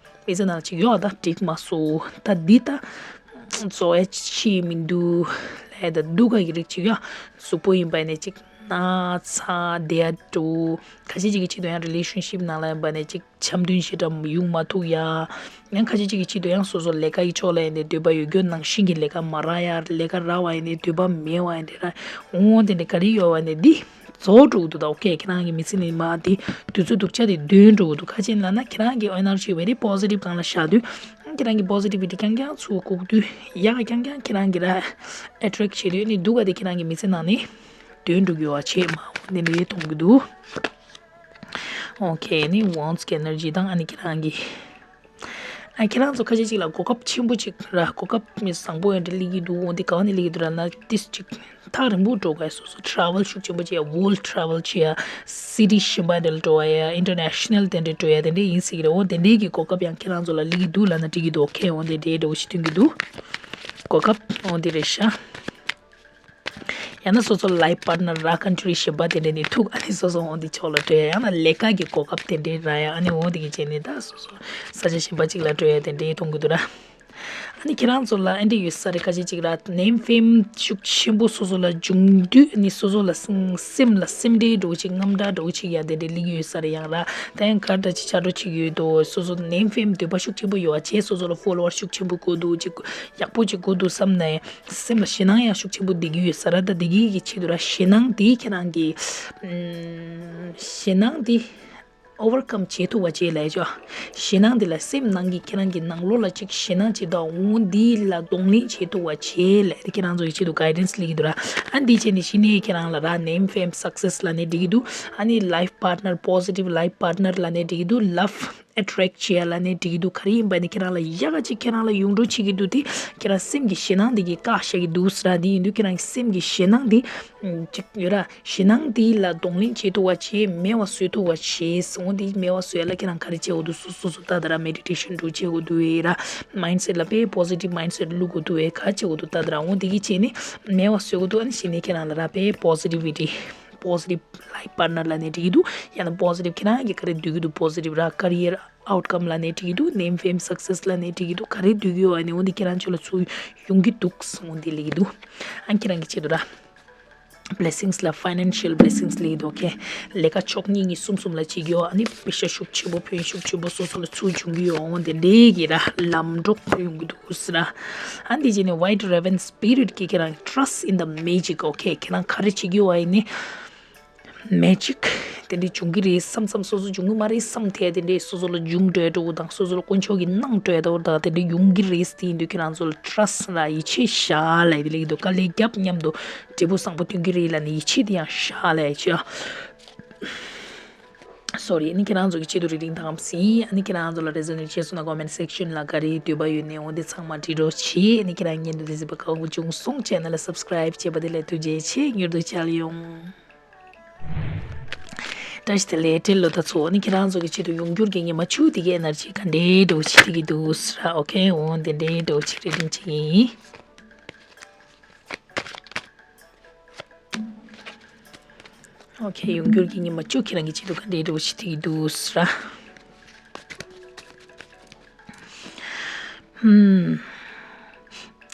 མི་ཚེ་ནང་ཅིག་ཡོད་ཨ་ད་འགྲིག་མ་སོང་ད་འདི་ད་བཟོ་ཡ་ཅིག་མི་འདུག་ལས་ད་སྡུག་ག་གི་རིགས་ཅིག་ཡོད། གཟུགས་པོ་ཡིན་པ་ནས་ཅིག་ན་ཚ་བསྡད་ཡ་འགྲོ། ཁ་ཤས་ཅིག་གི་ཆེད་དུ་ཡང་relationship ནང་ལ་ཡིན་པ་ནས་ཅིག་འཆམ་མཐུན་ཞེ་དྲག་ཡོང་མ་ཐུབ་ཡ། ཡང་ཁ་ཤས་ཅིག་གི་ཆེད་དུ་ཡང་སོ་སོ་ལས་ཀ་ཡི་ཕྱོགས་ལ་ཡིན་ནས་འདོད་པ་ཡོད་རྒྱུ་ནང་བཞིན་གྱི་ལས་ཀ་མ་རག་ཡ། ལས་ཀ་རག་པ་ཡིན་ནས་འདོད་པ་མེད་པ་ཡིན་ནས་ར། འོང་དེ་འདྲ་ག་རེ་ཡོད་པ་ནས་འདི། རྫོགས་འགྲོ་གི་འདུག་ད་ཨོ་ཁེ། ཁྱེད་རང་གི་མི་ཚེ་ནི་མ་དེ་དུས་ཚོད་སྡུག་ཅག་དེ་འདོན་འགྲོ་གི་འདུག་ག་ཅི་ལབ་ན་ཁྱེད་རང་གི་energy very positive སྒང་ལ་བཞག་དུས། ཁྱེད་རང་གི་positivity རྐྱང་རྐྱང་ཚུར་སྒུག་དུས་ཡག་ག་རྐྱང་རྐྱང་ཁྱེད་རང་གི་ར་attract བྱེད་དུས་ནི་སྡུག་ག་དེ་ཁྱེད་རང་གི་མི་ཚེ་ནང་ནས་འདོན་འགྲོ་གི་ཡོད་པ་བྱེད་མ་འོང་དེ་འདྲ་ཡེ་གཏོང་གི་འདུག་ཨོ་ཁེ། ནི་wands གི་energy དང་ཨ་ནི་ཁྱེད་རང་གི་ཨ་ཁྱེད་རང་ཚོ་ཁ་ཤས་ཅིག་ལ་གོ་སྐབས་ཆེན་པོ་ཅིག་ར། གོ་སྐབས་མི་བཟང་པོ་ཡང་འདྲ་སླེབས་ཀྱི་འདུག་འོ་འདི་ག་བ་ནས་སླེབས་ཀྱི་འདུག་ལབ་ན་ཏིས་ཅིག་ཐག་རིང་པོ་འགྲོ་དགོས། སོ་སོ་travel ཤུགས་ཆེན་པོ་བྱེད་ཡ། world travel བྱེད་ཡ། city གཞན་པ་འདྲ་ལ་འགྲོ་བ་ཡ། international དེ་འདྲ་འགྲོ་ཡ་དེ་འདྲ་ཡིན་སྲིད་ཀྱི་རེད། འོ་དེ་འདྲའི་གི་གོ་སྐབས་ཡང་ཁྱེད་རང་ཚོ་ལ་སླེབས་ཀྱི་འདུག་ལབ་ན་འགྲིག་གི་འདུག་ཨོ་ཁེ། འོ་འདི་འདྲའི་འདྲ་བོ་ཞིག་ཐོན་གྱི་འདུག་གོ་སྐབས་འོ་འདི་རེད་ཤག་ཡང་ན་སོ་སོ་life partner ར་country གཞན་པ་དེ་འདྲ་ནས་ཐུག་ཨ་ནི་སོ་སོ་འོ་འདི་ཕྱོགས་ལ་འགྲོ་ཡ། ཡང་ན་ལས་ཀ་གི་གོ་སྐབས་དེ་འདྲ་རག་ཡ། ཨ་ནི་འོ་འདི་གི་བྱས་ནས་ད་སོ་སོ་ས་ཆ་གཞན་པ་ཅིག་ལ་འགྲོ་ཡ་དེ་འདྲ་གཏོང་གི་འདུག་ར། ཨ་ནི་ཁྱེད་རང་ཚོ་ལ་ཨ་འདྲ་ཡོད་ས་རེད། ཁ་ཤས་ཅིག་ར་name fame ཤུགས་ཆེན་པོ་སོ་སོ་ལ་བྱུང་དུས་ཨ་ནི་སོ་སོ་ལ་སེམས་ལ་སེམས་ཁྲལ་འདྲ་བོ་ཅིག་དངངས་སྐྲག་འདྲ་བོ་ཅིག་ཡ་དེ་འདྲ་སླེབས་ཀྱི་ཡོད་ས་རེད། ཡང་ར་ད་ཡང་ག་འདྲ་ཅིག་ཆགས་འགྲོ་ཅིག་ཡོད་དོ། སོ་སོ་name fame འདོད་པ་ཤུགས་ཆེན་པོ་ཡོད་པ་བྱས། སོ་སོ་ལ་follower ཤུགས་ཆེན་པོ་དགོས་འདུག་ཅིག་ཡག་པོ་ཅིག་དགོས་འདུག་བསམ་ནས། སེམས་ལ་ཞེད་སྣང་ཡང་ཤུགས་ཆེན་པོ་བསྡད་ཀྱི་ཡོད་ས་རེད། ད་བསྡད་ཀྱི་གི་ཆེད་དུ་ར་ཞེད་སྣང་དེ་ཁྱེད་རང་གི་ཨམ། ཞེད་སྣང་དེ་overcome བྱེད་ཐུབ་པ་བྱེད་ལབ་ཡ་ཅིག་ཞེད་སྣང་དེ་ལ་སེམས་ནང་གི་ཁྱེད་རང་གི་ནང་ལོགས་ལ་ཅིག་ཞེད་སྣང་ཅིག་དང་འོ་འདི་ལ་གདོང་ལེན་བྱེད་ཐུབ་པ་བྱེད་ལབ་དེ་ཁྱེད་རང་ཚོ་གི་ཆེད་དུ་guidance སླེབས་ཀྱི་འདུག་ར། ཨ་འདི་བྱས་ནས་གཞི་ནས་ཁྱེད་རང་ལ་ར་name fame success ལབ་ནས་འགྲིག་གི་འདུག་ཨ་ནི་life partner positive life partner ལབ་ནས་འགྲིག་གི་འདུག love attract བྱེད་ཡ་ལབ་ནས་འགྲིག་གི་འདུག་ག་རེ་ཡིན་པ་ནི་ཁྱེད་རང་ལ་ཡག་ག་ཅིག་ཁྱེད་རང་ལ་ཡོང་འགྲོ་བྱེད་ཀྱི་འདུག་དེ་ཁྱེད་རང་སེམས་ཀྱི་ཞེད་སྣང་དེ་གིས་བཀག་བཞག་གི་འདུག་ཟེར་ར། དེ་ཡིན་དུས་ཁྱེད་རང་གི་སེམས་ཀྱི་ཞེད་སྣང་དེ་ཅིག་ཡོད་ར། ཞེད་སྣང་དེ་ལ་གདོང་ལེན་བྱེད་ཐུབ་པ་བྱེད། མེད་པ་བཟོ་ཐུབ་པ་བྱེད། འོ་དེ་མེད་པ་བཟོ་ཡ་ལ་ཁྱེད་རང་ག་རེ་བྱེད་དགོས་འདུག་སོ་སོ་སོ་ལྟ་དང་ར་meditation འགྲོ་བྱེད་དགོས་འདུག་ཨེ་ར། mindset ལ་དཔེ་positive mindset བླུག་དགོས་འདུག་ཨེ། ག་བྱེད་དགོས་འདུག་ལྟ་དང་ར། འོ་དེ་གིས་བྱས་ནས་མེད་པ་བཟོ་དགོས་འདུག་ཨ་ནི་གཞི་ནས་ཁྱེད་རང་ལ་ར་དཔེ་positivity positive life partner ལབ་ནས་འགྲིག་གི་འདུག་ཡང་ན་positive ཁྱེད་རང་གིས་ག་རེ་འདོད་ཀྱི་འདུག positive ར་career outcome ལབ་ནས་འགྲིག་གི་འདུག name fame success ལབ་ནས་འགྲིག་གི་འདུག་ག་རེ་འདོད་ཀྱི་ཡོད་ཨ་ནི་འོ་འདི་ཁྱེད་རང་ཚོ་ལ་ཚུར་ཡོང་གི་འདུག་འོ་འདི་ལབ་ཀྱི་འདུག་ཨ་ཁྱེད་རང་གི་ཆེད་དུ་ར་blessings ལ་financial blessings ལབ་ཀྱི་འདུག་ཨོ་ཁེ། ལས་ཀ་ཕྱོགས་གཉིས་གཉིས་གསུམ་གསུམ་ལ་བྱེད་ཀྱི་ཡོད་ཨ་ནི་པེ་ཤ་ཤུགས་ཆེན་པོ་ཕན་ཤུགས་ཆེན་པོ་སོ་སོ་ལ་ཚུར་འབྱུང་གི་ཡོད། འོ་འདི་འདྲའི་གི་ར་ལམ་འགྲོ་ཡོང་གི་འདུག་ཟེར་ར། ཨ་འདི་བྱས་ནས་white raven spirit གི་ཁྱེད་རང་trust in the magic ཨོ་ཁེ། ཁྱེད་རང་ག་རེ་བྱེད་ཀྱི་ཡོད་ཨ་ནི། magic དེ་འདྲའི་འབྱུང་གི་རེད་བསམ་བསམ་སོ་སོ་འབྱུང་གི་མ་རེད་བསམ་ཐལ་དེ་འདྲའི་སོ་སོ་ལ་འབྱུང་འགྲོ་འགྲོ་དང་སོ་སོ་ལ་དཀོན་མཆོག་གིས་གནང་འགྲོ་འདྲ་དང་དེ་འདྲའི་ཡོང་གི་རེད། དེ་ཡིན་དུས་ཁྱེད་རང་ཚོ་ལ་trust ལ་ཡིད་ཆེས་བཞག་ལབ་དེ་ལེགས་འདུག་དཀའ་ལས་རྒྱབ་མཉམ་དུ་འབྲས་བུ་བཟང་པོ་ཐོན་གི་རེད་ལབ་ནས་ཡིད་ཆེས་དེ་ཡང་བཞག་ལབ་ཡ་ཆེ། sorry ཨ་ནི་ཁྱེད་རང་ཚོ་གི་ཆེད་དུ་རེ་རིང་དང་སིན། ཨ་ནི་ཁྱེད་རང་ཚོ་ལ་resonate བྱས་སོང་ན་comment section ལ་ག་རེ་འདོད་པ་ཡོད་ནའི་འོ་དེ་ཚང་མ་བྲིས་རོགས་བྱེད། ཨ་ནི་ཁྱེད་རང་ཉན་དུ་དེ་ཟིན་པ་གང་བྱུང་སོང་channel ལ་subscribe བྱས་པ་དེ་ལ་ཐུགས་རྗེ་ཆེ། མྱུར་དུ་མཇལ་ཡོང་། བཀྲ་ཤིས་བདེ་ལེགས་སྤྲེལ་ལོ། ད་ཚོ་ཨ་ནི་ཁྱེད་རང་ཚོ་གི་ཆེད་དུ་ཡོང་འགྱུར་གྱི་ཉི་མ་བཅུ་དེ་གའི་energy ག་འདྲའི་འགྲོ་བྱེད་ཀྱི་འདུག་ཟེར་ར། ཨོ་ཁེ། འོ་དེ་འདྲའི་འགྲོ་བྱེད་རེ་རིང་བྱེད་ཀྱི་ཡིན། ཨོ་ཁེ། ཡོང་འགྱུར་གྱི་ཉི་མ་བཅུ་ཁྱེད་རང་གི་ཆེད་དུ་ག་འདྲའི་འགྲོ་བྱེད་ཀྱི་འདུག་ཟེར་ར། ཧུམ།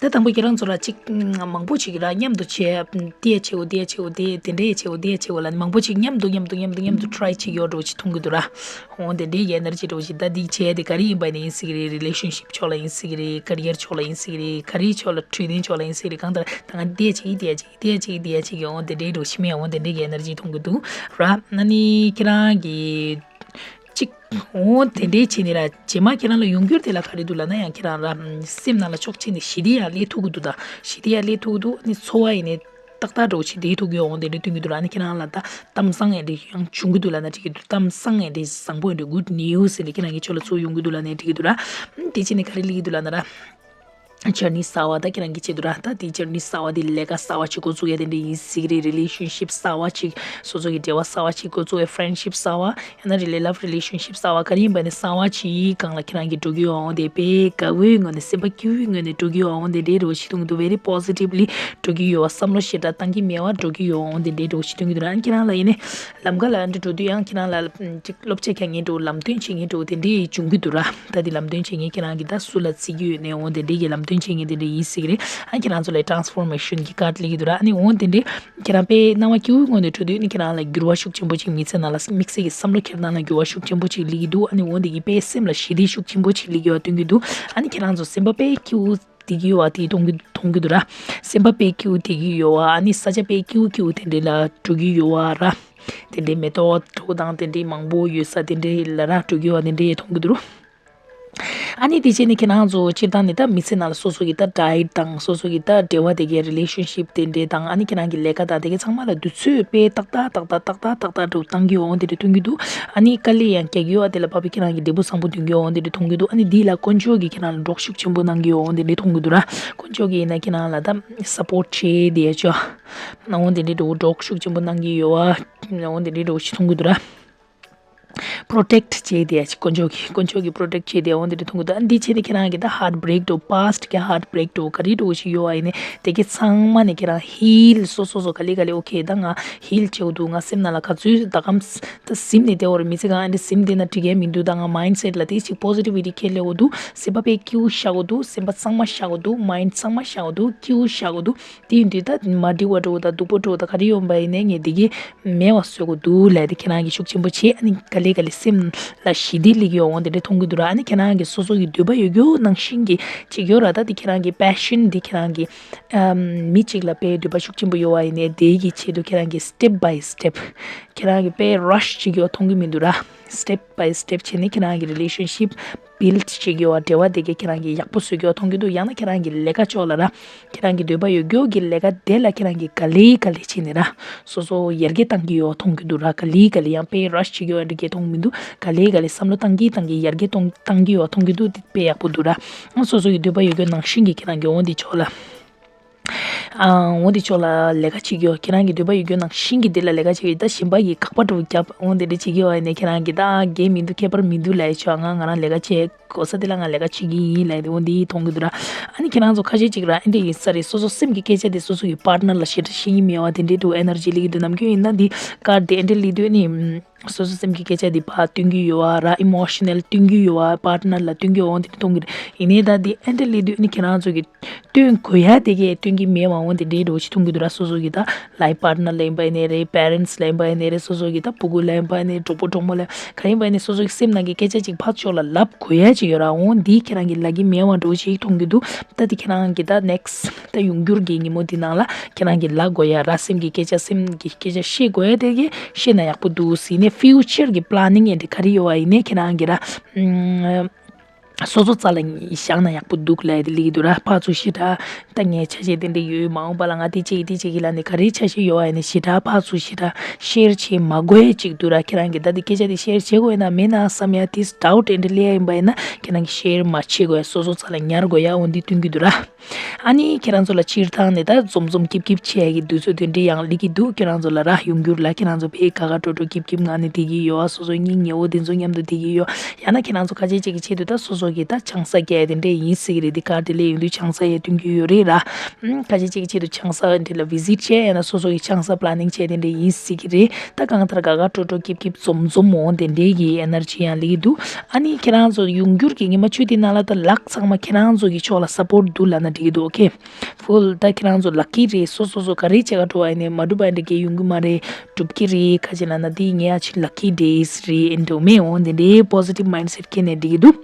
ད་དང་པོ་ཁྱེད་རང་ཚོ་ལ་གཅིག་མང་པོ་ཅིག་ར་མཉམ་དུ་བྱས། དེ་བྱེད་འོ་དེ་བྱེད་འོ་དེ་དེ་འདྲས་བྱེད་འོ་དེ་བྱེད་འོ་ལ་ནི་མང་པོ་ཅིག་མཉམ་དུ་མཉམ་དུ་མཉམ་དུ་མཉམ་དུ་try་བྱེད་ཡོད་འགྲོ་ཅིག་མཐོང་གི་འདུག་ར། འོ་དེ་འདྲས་ཀྱི་energy་འགྲོ་ཅིག་ད་འདི་བྱས་དེ་ག་རེ་ཡིན་པ་ནི་ཡིན་སྲིད་ཀྱི་རེད། relationship་ཕྱོགས་ལ་ཡིན་སྲིད་ཀྱི་རེད། career་ཕྱོགས་ལ་ཡིན་སྲིད་ཀྱི་རེད། ག་རེ་ཕྱོགས་ལ་འཕྲོད་བསྟེན་ཕྱོགས་ལ་ཡིན་སྲིད་ཀྱི་རེད། གང་ལྟར་ད་ང་དེ་བྱེད་ཀྱི་དེ་བྱེད་ཀྱི་དེ་བྱེད་ཀྱི་དེ་བྱེད་ཀྱི་འོ་དེ་འདྲས་འགྲོ་ཤི་མེད་འོ་དེ་འདྲས་ཀྱི་energy་མཐོང་གི་འདུག་ར། ཨ་ནི་ཁྱེད་རང་གི་གཅིག་འོ་དེ་འདྲའི་བྱས་ནས་ར་རྗེས་མ་ཁྱེད་རང་ལ་ཡོང་རྒྱུར་དེ་ལ་ག་རེ་འདུག་ལབ་ན་ཡང་ཁྱེད་རང་ར་སེམས་ནང་ལ་ཕྱོགས་གཅིག་ནས་ཞི་བདེ་ཡང་སླེབས་ཐུབ་ཀྱི་འདུག་ད་ཞི་བདེ་ཡང་སླེབས་ཐུབ་ཀྱི་འདུག་ཨ་ནི་འཚོ་བ་ཡིན་ནས་ཏག་ཏག་འགྲོ་བྱེད་བསྡད་ཐུབ་ཀྱི་ཡོད་འོང་དེ་འདྲ་སྟོན་གྱི་འདུག་ལ། ཨ་ནི་ཁྱེད་རང་ལ་ད་གཏམ་བཟང་ཡང་འདྲ་ཡང་བྱུང་གི་འདུག་ལབ་ན་འགྲིག་གི་འདུག་གཏམ་བཟང་ཡང་འདྲ་བཟང་པོ་ཡང་འདྲ་good news་ཡང་འདྲ་ཁྱེད་རང་གི་ཕྱོགས་ལ་ཚུར་ཡོང་གི་འདུག་ལབ་ན་འགྲིག་གི་འདུག་ར། དེ་བྱས་ནས་ག་རེ་སླེབས་ཀྱི་འདུག་ལབ་ན་ར། journey་གསར་བ་ད་ཁྱེད་རང་གི་ཆེད་དུ་ར་ད་དེ་journey་གསར་བ་དེ་ལས་ཀ་གསར་བ་ཅིག་འགོ་བཙུགས་ཡ་དེ་འདྲ་ཡིན་སྲིད་ཀྱི་རེད། relationship་གསར་བ་ཅིག་སོ་སོ་གི་འབྲེལ་བ་གསར་བ་ཅིག་འགོ་བཙུགས་ཡ། friendship་གསར་བ་ཡང་ན་རེ་ལས་love relationship་གསར་བ་ག་རེ་ཡིན་པ་ནི་གསར་བ་ཅིག་སྒང་ལ་ཁྱེད་རང་གི་འགྲོ་གི་ཡོད་འོང་དེ་དཔེ་དགའ་བོའི་ངང་ནས་སེམས་པ་སྐྱིད་པོའི་ངང་ནས་འགྲོ་གི་ཡོད་འོང་དེ་འདྲའི་འགྲོ་ཞིག་མཐོང་གི་འདུག very positively་འགྲོ་གི་ཡོད་བསམ་བློ་ཞེ་དྲག་བཏང་གི་མེད་པ་འགྲོ་གི་ཡོད་འོང་དེ་འདྲའི་འགྲོ་ཞིག་མཐོང་གི་འདུག་ཨ་ནི་ཁྱེད་རང་ལ་ཡིན་ནི་ལམ་ཁ་ལ་འགྲོ་དུས་ཡང་ཁྱེད་རང་ལ་ཅིག་སློབ་ཁྲིད་བྱེད་མཁན་འགྲོ། ལམ་སྟོན་བྱེད་མཁན་འགྲོ་དེ་འདྲའི་བྱུང་གི་འདུག་ར། ད་དེ་ལམ་སྟོན་བྱེད་མཁན་ཁྱེད་རང་གི་ད་སུ་ལ་བརྩི་གི་ཡོད་ནས་འོང་དེ་འདྲའི་གི་ལམ་སྟོན་བྱེད་མཁན་དེ་འདྲ་ཡིན་སྲིད་ཀྱི་རེད། ཨ་ཁྱེད་རང་ཚོ་ལ་transformation་གི་card་སླེབས་ཀྱི་འདུག་ར། ཨ་ནི་འོང་དེ་འདྲའི་ཁྱེད་རང་དཔེ་སྣང་བ་སྐྱིད་པོའི་ངང་ནས་འགྲོ་དུས་ནི་ཁྱེད་རང་ལ་འགྱུར་བ་ཤུགས་ཆེན་པོ་ཅིག་དམིགས་བསལ་ནང་ལ་དམིགས་བསལ་གྱི་བསམ་བློ་འཁྱེར་སྟངས་ལ་འགྱུར་བ་ཤུགས་ཆེན་པོ་ཅིག་སླེབས་ཀྱི་འདུག་ཨ་ནི་འོང་དེ་གི་དཔེ་སེམས་ལ་ཞི་བདེ་ཤུགས་ཆེན་པོ་ཅིག་སླེབས་ཀྱི་ཡོད་སྟོན་གྱི་འདུག་ཨ་ནི་ཁྱེད་རང་ཚོ་སེམས་པ་དཔེ་སྐྱིད་པོ་བསྡད་ཀྱི་ཡོད་པ་དེ་མཐོང་གི་མཐོང་གི་འདུག་ར། སེམས་པ་དཔེ་སྐྱིད་པོ་བསྡད་ཀྱི་ཡོད་པ། ཨ་ནི་ས་ཆ་དཔེ་སྐྱིད་པོ་སྐྱིད་པོ་དེ་འདྲ་ལ་འགྲོ་གི་ཡོད་པ་ར། དེ་འདྲའི་མེ་ཏོག་འདྲ་པོ་དང་དེ་འདྲའི་མང་པོ་ཡོད་ས་དེ་འདྲའི་ལ་ར་འགྲོ་གི་ཡོད་པ་དེ་འདྲའི་མཐོང་གི་འདུག་ཨ་ནི་དེ་བྱས་ནས་ཁྱེད་རང་ཚོ་སྤྱིར་བཏང་ནས་ད་མི་ཚེ་ནང་ལ་སོ་སོ་གི་ད་diet་དང་སོ་སོ་གི་ད་འབྲེལ་བ་དེ་གའི་relationship་དེ་འདྲའི་དང་ཨ་ནི་ཁྱེད་རང་གི་ལས་ཀ་དང་དེ་གའི་ཚང་མ་ལ་དུས་ཚོད་དཔེ་ཏག་ཏག་ཏག་ཏག་ཏག་ཏག་ཏག་འགྲོ་བཏང་གི་ཡོད་འོང་དེ་འདྲ་མཐོང་གི་འདུག་ཨ་ནི་དཀའ་ལས་ཡང་རྒྱག་གི་ཡོད་པ་དེ་ལ་བབས་པའི་ཁྱེད་རང་གི་འབྲས་བུ་བཟང་པོ་ཐོན་གྱི་ཡོད་འོང་དེ་འདྲ་མཐོང་གི་འདུག་ཨ་ནི་འདི་ལ་དཀོན་མཆོག་གིས་ཁྱེད་རང་ལ་གྲོགས་ཤུགས་ཆེན་པོ་གནང་གི་ཡོད་འོང་དེ་འདྲ་མཐོང་གི་འདུག་ར། དཀོན་མཆོག་གིས་ཡིན་ན་ཁྱེད་རང་ལ་ད་support་བྱེད་དེ་ཡ་ཅོ་འོང་དེ་འདྲ་འགྲོ་གྲོགས་ཤུགས་ཆེན་པོ་གནང་གི་ཡོད་པ་འོང་དེ་འདྲ་འགྲོ་ཞིག་མཐོང་གི་འདུག་ར། protect་བྱས་ཏེ་ཡ་ཅིག་དཀོན་མཆོག་གིས་དཀོན་མཆོག་གིས་protect་བྱས་ཏེ་འོང་དེ་འདྲ་མཐོང་གི་འདུག་ཨ་འདི་བྱས་ཏེ་ཁྱེད་རང་གི་ད་heartbreak་འགྲོ་past་གི་heartbreak་འགྲོ་ག་རེ་འགྲོ་ཞིག་ཡོད་པ་ཡིན་ནའི་དེ་གའི་ཚང་མ་ནས་ཁྱེད་རང་heal་སོ་སོ་སོ་ག་ལེ་ག་ལེ་okay་ད་ང་heal་བྱེད་དགོས་འདུག་ང་སེམས་ནང་ལ་ག་ཚོད་ད་གམ་ད་ཟིམ་ནས་བསྡད་ཡོད་རེད། མི་ཚེ་གང་ཨ་འདྲ་ཟིམ་བསྡད་ན་འགྲིག་གི་མི་འདུག་ད་ང་mindset་ལ་དེ་ཅིག་positivity་ཁྱེར་སླེབས་དགོས་འདུག་སེམས་པ་དཔེ་སྐྱིད་པོ་བཞག་དགོས་འདུག་སེམས་པ་གཙང་མ་བཞག་དགོས་འདུག mind་གཙང་མ་བཞག་དགོས་འདུག་སྐྱིད་པོ་བཞག་དགོས་འདུག་དེ་ཡིན་དུས་ད་མ་འགྲིག་པ་འགྲོ་ད་སྡུག་པོ་འགྲོ་ད་ག་རེ་ཡོང་པ་ཡིན་ནའི་ངས་འདི་གི་མེད་པ་བཟོ་དགོས་འདུག་ལབ་དེ་ཁྱེད་རང་གི་ཤུགས་ཆེན་པོ་བྱེད། ཨ་ནི་ག་ལེ་ག་ལེ་སེམས་ལ་ཞི་བདེ་སླེབས་ཀྱི་ཡོད་འོང་དེ་འདྲ་མཐོང་གི་འདུག་ར། ཨ་ནི་ཁྱེད་རང་གི་སོ་སོ་གི་འདོད་པ་ཡོད་རྒྱུ་ནང་བཞིན་གྱི་བྱེད་ཀྱི་ཡོད་ར། ད་དེ་ཁྱེད་རང་གི་passion་དེ་ཁྱེད་རང་གི་ཨམ་མི་གཅིག་ལ་དཔེ་འདོད་པ་ཤུགས་ཆེན་པོ་ཡོད་པ་ཡིན་ནའི་དེའི་གི་ཆེད་དུ་ཁྱེད་རང་གི་step by step་ཁྱེད་རང་གི་དཔེ་rush་བྱེད་ཀྱི་ཡོད་མཐོང་གི་མི་འདུག་ར། step by step་བྱས་ནས་ཁྱེད་རང་གི་relationship build་བྱེད་ཀྱི་ཡོད་པ་འབྲེལ་བ་དེ་གའི་ཁྱེད་རང་གི་ཡག་པོ་བཟོ་གི་ཡོད་མཐོང་གི་འདུག་ཡང་ན་ཁྱེད་རང་གི་ལས་ཀ་ཕྱོགས་ལ་ར། ཁྱེད་རང་གི་འདོད་པ་ཡོད་རྒྱུ་གི་ལས་ཀ་དེ་ལ་ཁྱེད་རང་གི་ག་ལེ་ག་ལེ་བྱས་ནས་ར། སོ་སོ་ཡར་རྒྱས་བཏང་གི་ཡོད་མཐོང་གི་འདུག་ར། ག་ལེ་ག་ལེ་ཡང་དཔེ་rush་བྱེད་ཀྱི་ཡོད་འདྲ་གི་མཐོང་མི་འདུག་ག་ལེ་ག་ལེ་བསམ་བློ་བཏང་གི་བཏང་གི་ཡར་རྒྱས་གཏོང་བཏང་གི་ཡོད་མཐོང་གི་འདུག་དེ་དཔེ་ཡག་པོ་འདུག་ར། སོ་སོ་གི་འདོད་པ་ཡོད་རྒྱུ་ནང་བཞིན་གྱི་ཁྱེད་རང་གི་འོ་འདི་ཕྱོགས་ལ། ཨ་འོ་འདི་ཕྱོགས་ལ་ལས་ཀ་བྱེད་ཀྱི་ཡོད། ཁྱེད་རང་གི་འདོད་པ་ཡོད་རྒྱུ་ནང་བཞིན་གྱི་འདི་ལ་ལས་ཀ་བྱེད་ཀྱི་ཡོད། ད་གཞན་པ་ཡི་དགག་པ་འདྲ་བོ་རྒྱབ་འོ་འདི་འདྲ་བྱེད་ཀྱི་ཡོད་ནས་ཁྱེད་རང་གི་ད་འགན་མི་འདུག་ཁྱད་པར་མི་འདུག་ལབ་ཡ་ཆོག་ང་ང་རང་ལས་ཀ་བྱེད་དགོས་ས་དེ་ལ་ང་ལས་ཀ་བྱེད་ཀྱི་ཡིན་ལབ་དེ་འོ་འདི་མཐོང་གི་འདུག་ར། ཨ་ནི་ཁྱེད་རང་ཚོ་ཁ་ཤས་ཅིག་ར་ཨེ་འདྲ་ཡིན་ས་རེད། སོ་སོ་སེམས་ཀྱི་སྐད་ཆ་དེ་སོ་སོ་གི་partner་ལ་ཞེ་དྲག་བཤད་ཀྱི་མེད་པ་དེ་འདྲའི་འདུག energy་སླེབས་ཀྱི་འདུག་ནམ་རྒྱུན་ཡིན་ན་འདི་ཀར་དེ་ཨེ་འདྲ་སླེབས་དུས་ཨ་ནི། སོ་སོ་སེམས་ཀྱི་སྐད་ཆ་འདི་ཕར་སྟོན་གྱི་ཡོད་པ་ར། emotional་སྟོན་གྱི་ཡོད་པ་partner་ལ་སྟོན་གྱི་འོང་དེ་མཐོང་གི་རེད། ཡིན་ནའི་ད་འདི་ཨེ་འདྲ་སླེབས་དུས་ཨ་ནི་ཁྱེད་རང་ཚོ་གི་སྟོན་དགོས་ཡ་དེ་གས་སྟོན་གྱི་མེད་པ་འོང་དེ་འདྲའི་འདྲ་བོ་ཞིག་མཐོང་གི་འདུག་ར། སོ་སོ་གི་ད་life partner་ལ་ཡིན་པ་ཡིན་ནའི་རེད། parents་ལ་ཡིན་པ་ཡིན་ནའི་རེད། སོ་སོ་གི་ད་སྤུ་གུ་ལ་ཡིན་པ་ཡིན་ནའི་གྲོགས་པོ་གྲོགས་མོ་ལ་ག་ཡིན་པ་ཡིན་ནའི་སོ་སོ་གི་སེམས་ནང་གི་སྐད་ཆ་ཅིག་ཕར་ཕྱོགས་ལ་ལབ་དགོས་ཡ་ཅིག་ཡོད་ར། འོང་འདི་ཁྱེད་རང་གི་ལབ་ཀྱི་མེད་པ་འདྲ་བོ་ཞིག་མཐོང་གི་འདུག་ད་འདི་ཁྱེད་རང་གི་ད་next་ད་ཡོང་འགྱུར་གྱི་ཉིན་མོ་འདི་ནང་ལ་ཁྱེད་རང་གི་ལབ་དགོས་ཡ་ར། སེམས་ཀྱི་སྐད་ཆ་སེམས་ཀྱི་སྐད་ཆ་བཤད་དགོས་ཡ་དེ་གི་བཤད་ན་ཡག་པོ་འདུག་ཟེར་ནས་future་གི་planning་ཡིན་དེ་ག་རེ་ཡོད་པ་ཡིན་ནའི་ཁྱེད་རང་གི་ར། ཨུམ། སོ་སོ་རྩ་ལ་བཞག་ན་ཡག་པོ་འདུག་ལབ་དེ་ལེགས་འདུག་ར། ཕར་ཚུར་ཞེ་དྲག་ད་ངའི་ཆ་ཤས་དེ་འདྲ་ཡོད་མ་འོངས་པ་ལ་ང་དེ་བྱེད་ཀྱི་དེ་བྱེད་ཀྱི་ལབ་ནས་ག་རེ་ཆ་ཤས་ཡོད་པ་ཡིན་ནའི་ཞེ་དྲག་ཕར་ཚུར་ཞེ་དྲག་share་བྱེད་མ་དགོས་ཡ་ཅིག་འདུག་ར། ཁྱེད་རང་གི་ད་དེ་སྐད་ཆ་དེ་share་བྱེད་དགོས་ཡ་ན་མེད་ན་བསམ་ཡ་དེ་doubt་དེ་འདྲ་སླེབས་ཡ་ཡིན་པ་ཡིན་ན་ཁྱེད་རང་གི་share་མ་བྱེད་དགོས་ཡ། སོ་སོ་རྩ་ལ་ཉར་དགོས་ཡ་འོ་འདི་སྟོན་གྱི་འདུག་ར། ཨ་ནི་ཁྱེད་རང་ཚོ་ལ་སྤྱིར་བཏང་ནས་ད་འཛོམས་འཛོམས་སྐྱིད་སྐྱིད་བྱེད་ཡ་གི་དུས་ཚོད་དེ་འདྲ་ཡང་སླེབས་ཀྱི་འདུག་ཁྱེད་རང་ཚོ་ལ་ར་ཡོང་འགྱུར་ལ་ཁྱེད་རང་ཚོ་ཕའི་དགའ་དགའ་སྤྲོ་སྤྲོ་སྐྱིད་སྐྱིད་ངང་ནས་བསྡད་ཀྱི་ཡོད། སོ་སོའི་གཉེན་ཉེ་བོ་དེ་ཚོ་མཉམ་དུ་བསྡད་ཀྱི་ཡོད། ཡང་ན་ཁྱེད་རང་ཚོ་ཁ་ཆེ་གཅིག་གི་ཆེད་དུ་ད་སོ་སོ་ གི་ད་ཆང་ས་བརྒྱབ་དེ་འདྲས་ཡིན་ཟེར་གི་རེད། འདི་ཁ་བརྡ་ལས་ཡོང་དུས་ཆང་ས་ཡ་བསྟུན་གྱི་ཡོད་རེད་ར། ཨམ། ཁ་ཤས་ཅིག་ཆེད་དུ་ཆང་ས་འདི་ལ་བི་ཟིཊ་བྱས་ཡང་ན་སོ་སོ་གི་ཆང་ས་པ་ལ་ནིང་བྱས་དེ་འདྲས་ཡིན་ཟེར་གི་རེད། ད་གང་ལྟར་དགའ་དགའ་སྤྲོ་སྤྲོ་སྐྱིད་སྐྱིད་འཛོམས་འཛོམས་འོང་དེ་འདྲས་ཀྱི་ཨེ་ནར་ཇི་ཡང་སླེབས་ཀྱི་འདུག་ཨ་ནི་ཁྱེད་རང་ཚོ་ཡོང་འགྱུར་གྱི་ཉི་མ་བཅུ་དེ་ནང་ལ་ད་ལག་ཚང་མ་ཁྱེད་རང་ཚོ་གི་ཕྱོགས་ལ་སཔོརྚ་འདུག་ལབ་ན་འགྲིག་གི་འདུག་ཨོ་ཁེ། ཕུལ་ད་ཁྱེད་རང་ཚོ་ལག་ཀི་རེད། སོ་སོ་སོ་ག་རེ་བྱེད་ག་འགྲོ་བ་ཡིན་ནའི་མ་འགྲུབ་པ་འདྲ་གས་ཡོང་གི་མ་རེད། འགྲུབ་ཀྱི་རེད། ཁ་ཅིག་ལབ་ན་འདི་ངའི་ཨ་ཅེ་ལག་ཀི་ཌེ་ཡིས་རེད་ཨེ་འགྲོ་མེད་འོང་དེ་འདྲའི་པོ་སི་ཊིབ་མའིན་ཌི་སེ་ཊི་ཁྱེར་ནས་འགྲིག་གི་འདུག་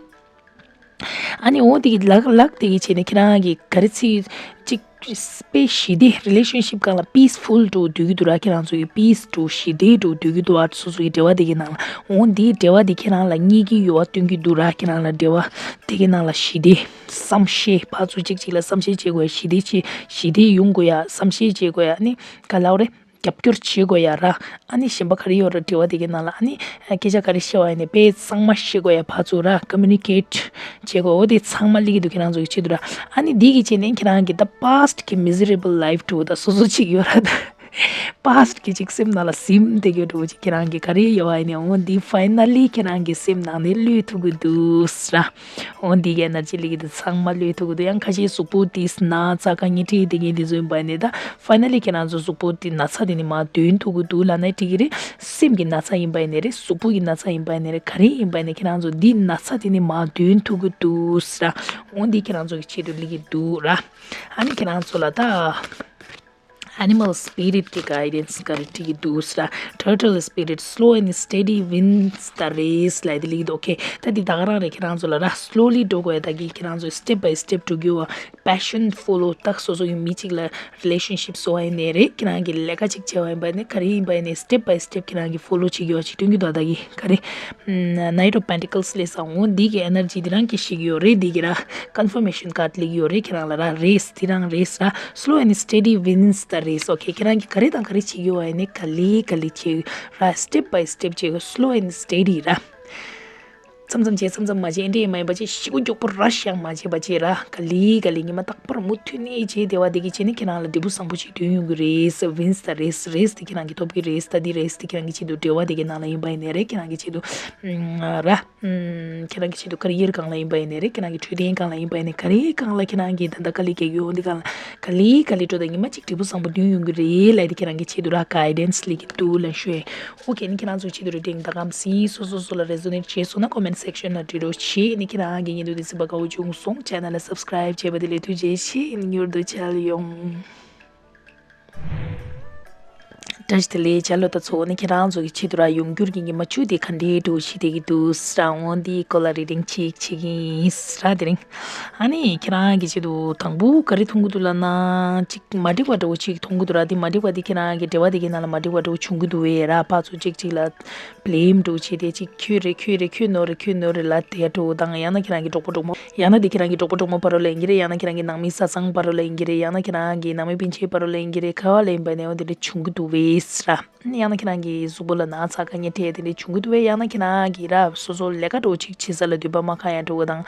ཨ་ནི་འོ་དེ་གི་ལག་ལག་དེ་གི་བྱས་ནས་ཁྱེད་རང་གི་ག་རེ་ཚིག་ཅིག་དཔེ་ཞི་བདེ་རི་ལེ་ཤན་ཤིབ་སྒང་ལ་པིས་ཕུལ་འགྲོ་སྡོད་ཀྱི་འདུག་ར། ཁྱེད་རང་ཚོ་གི་པིས་འགྲོ་ཞི་བདེ་འགྲོ་སྡོད་ཀྱི་འདུག་ཨ་སོ་སོ་གི་འབྲེལ་བ་དེ་གི་ནང་ལ་འོ་འདིའི་འབྲེལ་བ་དེ་ཁྱེད་རང་ལ་རྙེད་ཀྱི་ཡོད་པ་སྟོན་གྱི་འདུག་ར། ཁྱེད་རང་ལ་འབྲེལ་བ་དེ་གི་ནང་ལ་ཞི་བདེ། བསམ་ཤེས་ཕར་ཚུར་གཅིག་གཅིག་ལ་བསམ་ཤེས་བྱེད་དགོས་ཡ་ཞི་བདེ་ཆེ་ཞི་བདེ་ཡོང་དགོས་ཡ་བསམ་ཤེས་བྱེད་དགོས་ཡ་ཨ་ནི་ག་ལབ་རེད། རྒྱབ་སྐྱོར་བྱེད་དགོས་ཡ་ར། ཨ་ནི་གཞན་པ་ག་རེ་ཡོད་ར་འབྲེལ་བ་དེ་གའི་ནང་ལ་ཨ་ནི་སྐད་ཆ་ག་རེ་བཤད་པ་ཡིན་ནའི་དཔེ་གཙང་མ་བཤད་དགོས་ཡ་ཕར་ཚུར་ར་ཀོ་མུ་ནི་ཀེཊ་བྱེད་དགོས། འོ་དེ་ཚང་མ་སླེབས་ཀྱི་འདུག་ཁྱེད་རང་ཚོ་གི་ཆེད་དུ་ར། ཨ་ནི་འདི་གི་ཆེད་ནས་ཁྱེད་རང་གི་ད་པཱ་སི་ཊི་གི་མི་ཛི་རེ་བལ་ལའིཕ་འདྲ་བོ་ད་སོ་སོ་ཅིག་ཡོད་ར་ད། པཱ་སི་ཊི་གི་ཅིག་སེམས་ནང་ལ་ཟིན་བསྡད་ཀྱི་འདྲ་བོ་ཅིག་ཁྱེད་རང་གི་ག་རེ་ཡོད་པ་ཡིན་ནའི་འོ་འདི་ཕའི་ན་ལི་ཁྱེད་རང་གི་སེམས་ནང་ནས་བློས་ཐུབ་ཀྱི་འདུག་ར། འོ་འདི་གའི་ཨེ་ནར་ཇི་སླེབས་ཀྱི་འདུག་ཚང་མ་བློས་ཐུབ་ཀྱི་འདུག་ཡང་ཁ་ཤས་གཟུགས་པོ་དེ་ན་ཚ་དཀའ་ངལ་འཕྲད་དེ་ངས་འདི་ཚོ་ཡིན་པ་ནས་ད་ཕའི་ན་ལི་ཁྱེད་རང་ཚོ་གཟུགས་པོ་དེ་ན་ཚ་དེ་ནི་མར་འདོན་ཐུབ་ཀྱི་འདུག་ལབ་ན་འགྲིག་གི་རེད། སེམས་ཀྱི་ན་ཚ་ཡིན་པ་ཡིན་ནའི་རེད། གཟུགས་པོ་གི་ན་ཚ་ཡིན་པ་ཡིན་ནའི་རེད། ག་རེ་ཡིན་པ་ཡིན་ནའི་ཁྱེད་རང་ཚོ་འདི་ན་ཚ་དེ་ནི་མར་འདོན་ཐུབ་ཀྱི་འདུག་ཟེར། འོ་འདི་ཁྱེད་རང་ཚོ་གི་ཆེད་དུ་སླེབས་ཀྱི་འདུག་ར། ཨ་ནི་ཁྱེད་རང་ཚོ་ལ་ད། Animal spirit གི་guidance ག་རེ་སྤྲད་ཀྱི་འདུག་ཟེར། Turtle spirit, slow and steady wins the race ལབ་དེ་ལེགས་འདུག་ཨོ་ཁེ། ད་འདི་ད་ག་རང་རེད། ཁྱེད་རང་ཚོ་ལ་ར་སི་ལོ་ལི་འགྲོ་དགོས་ཡ། ད་གི་ཁྱེད་རང་ཚོ་step by step འགྲོ་རྒྱུ་བ། Passion follow ད་སོ་སོ་ཡི་མི་གཅིག་ལ་རི་ལེ་ཤན་ཤིབ་བཟོ་བ་ཡིན་ནའི་རེད། ཁྱེད་རང་གི་ལས་ཀ་གཅིག་བྱས་པ་ཡིན་པ་ནི་ག་རེ་ཡིན་པ་ཡིན་ནའི་step by step ཁྱེད་རང་གི་follow བྱེད་རྒྱུ་བ་ཅིག་སྟོན་གྱི་འདུག་ད་གི་ག་རེ། Knight of Pentacles སླེབས་སོང་། འོ་འདི་གི་ཨེ་ནར་ཇི་འདི་རང་གིས་ཤེས་ཀྱི་ཡོད་རེད། འདི་གི་ར་ཀོན་ཕར་མེ་ཤན་ཀཱརཌ་སླེབས་ཀྱི་ཡོད་རེད། ཁྱེད་རང་ལ་ར་རེས་འདི་རང་རེས་ར། Slow and steady wins the race. ཨོ་ཁེ། ཁྱེད་རང་གིས་ག་རེ་དང་ག་རེ་བྱེད་ཀྱི་ཡོད་པ་ཡིན་ནའི་ག་ལེ་ག་ལེ་བྱེད་ར། step by step བྱེད་དགོས། slow and steady ར། མཚམས་མཚམས་བྱེད་མཚམས་མཚམས་མ་བྱེད། ཨེ་འདྲས་མ་ཡིན་པ་བྱེད། ཤི་གུ་མགྱོགས་པོ་ར་ཤི་ཡང་མ་བྱེད་པ་བྱེད་ར། ག་ལེ་ག་ལེ་ཉི་མ་རྟག་པར་མུ་མཐུད་ནས་བྱེད་བདེ་བ་བདེ་གི་བྱས་ནས་ཁྱེད་རང་ལ་འབྲས་བུ་བཟང་པོ་ཞིག་ཐོན་ཡོང་གི་རེད། wins the race རེས་དེ་ཁྱེད་རང་གིས་ཐོབ་ཀྱི་རེད། ད་འདི་རེས་དེ་ཁྱེད་རང་གི་ཆེད་དུ་བདེ་བ་བདེ་གི་ནང་ལ་ཡིན་པ་ཡིན་ནའི་རེད། ཁྱེད་རང་གི་ཆེད་དུ་ར། ཁྱེད་རང་གི་ཆེད་དུ་ཀ་རི་ཡར་སྒང་ལ་ཡིན་པ་ཡིན་ནའི་རེད། ཁྱེད་རང་གི་འཕྲོད་བསྟེན་སྒང་ལ་ཡིན་པ་ཡིན་ནའི་ག་རེ་སྒང་ལ་ཁྱེད་རང་གི་ད་ལྟ་དཀའ་ལས་རྒྱག་གི་ཡོད་འདི་སྒང་ལ་ག་ལེ་ག་ལེ་འགྲོ་ད་ཉི་མ་གཅིག་འབྲས་བུ་བཟང་པོ་ཐོན་ཡོང་གི་རེད་ལབ་དེ་ཁྱེད་རང་གི་ཆེད་དུ་ར་guidance སླེབས་ཀྱི་འདུག་ལབ་ཞུ་ཡ། ཨོ་ཁེ། ནི་ཁྱེད་རང་ཚོ་ཆེད་དུ་རེ་ཏིང་ད་གམ་སི་སོ་སོ་སོ་ལ་resonate བྱས་སོང་ན་comment section ལ་འབྲི་རོགས་བྱེད། ནི་ཁྱེད་རང་གི་ཉིན་དུ་དེ་སྲིད་པ་དགའ་བོ་བྱུང་སོང་། channel ལ་subscribe བྱས་པ་དེ་ལས་ཐུགས་རྗེ་ཆེ། ནི་མྱུར་དུ་མཇལ་ཡོང་། བཀྲ་ཤིས་བདེ་ལེགས། ལ་ལོ་ད་ཚོ་ནི་ཁྱེད་རང་ཚོ་གི་ཆེད་དུ་ར་ཡོང་འགྱུར་གྱི་ཉི་མ་བཅུ་དེ་ག་འདྲའི་འགྲོ་ཤི་དེ་གི་འདུག་ཟེར་འོང་འདི་སྐོར་ལ་རེ་ཏིང་ཅིག་བྱེད་ཀྱི་ཡིན་ཟེར་དེ་རིང་། ཨ་ནི་ཁྱེད་རང་གི་ཆེད་དུ་དང་པོ་ག་རེ་མཐོང་གི་འདུག་ལབ་ན་ཅིག་མ་འགྲིག་པ་འདྲ་བོ་ཅིག་མཐོང་གི་འདུག་ར། དེ་མ་འགྲིག་པ་དེ་ཁྱེད་རང་གི་འབྲེལ་བ་དེ་གི་ནང་ལ་མ་འགྲིག་པ་འདྲ་བོ་བྱུང་གི་འདུག་བས་ར། ཕར་ཚུར་གཅིག་གཅིག་ལ་blame འདྲ་བོ་བྱེད་དེ་ཅིག་ཁྱོད་རེད་ཁྱོད་རེད་ཁྱོད་ནོར་རེད་ཁྱོད་ནོར་རེད་ལབ་དེ་འདྲ་བོ་དང་། ཡང་ན་ཁྱེད་རང་གི་གྲོགས་པོ་གྲོགས་མོ། ཡང་ན་དེ་ཁྱེད་རང་གི་གྲོགས་པོ་གྲོགས་མོ་བར་ལ་ཡིན་གྱི་རེད། ཡང་ན་ཁྱེད་རང་གི་ནང་མི་བཟའ་ཚང་བར་ལ་ཡིན་གྱི་རེད། ཡང་ན་ཁྱེད་རང་གི་ནང་མི་སྤུན་མཆེད་བར་ལ་ཡིན་གྱི་རེད། ག་བ་ལ་ཡིན་པ་ནས་འོ་དེ་འདྲ་བྱུང་གི་འདུག་བས་ར། ཡང་ན་ཁྱེད་རང་གི་གཟུགས་པོ་ལ་ན་ཚ་དཀའ་ངལ་འཕྲད་དེ་འདྲ་བྱུང་གི་འདུག་བས། ཡང་ན་ཁྱེད་རང་གི་ར་སོ་སོ་ལས་ཀ་འདྲ་བོ་ཅིག་བྱེད་ས་ལ་འདོད་པ་མ་ཁེངས་ཡ་འདྲ་བོ་དང་།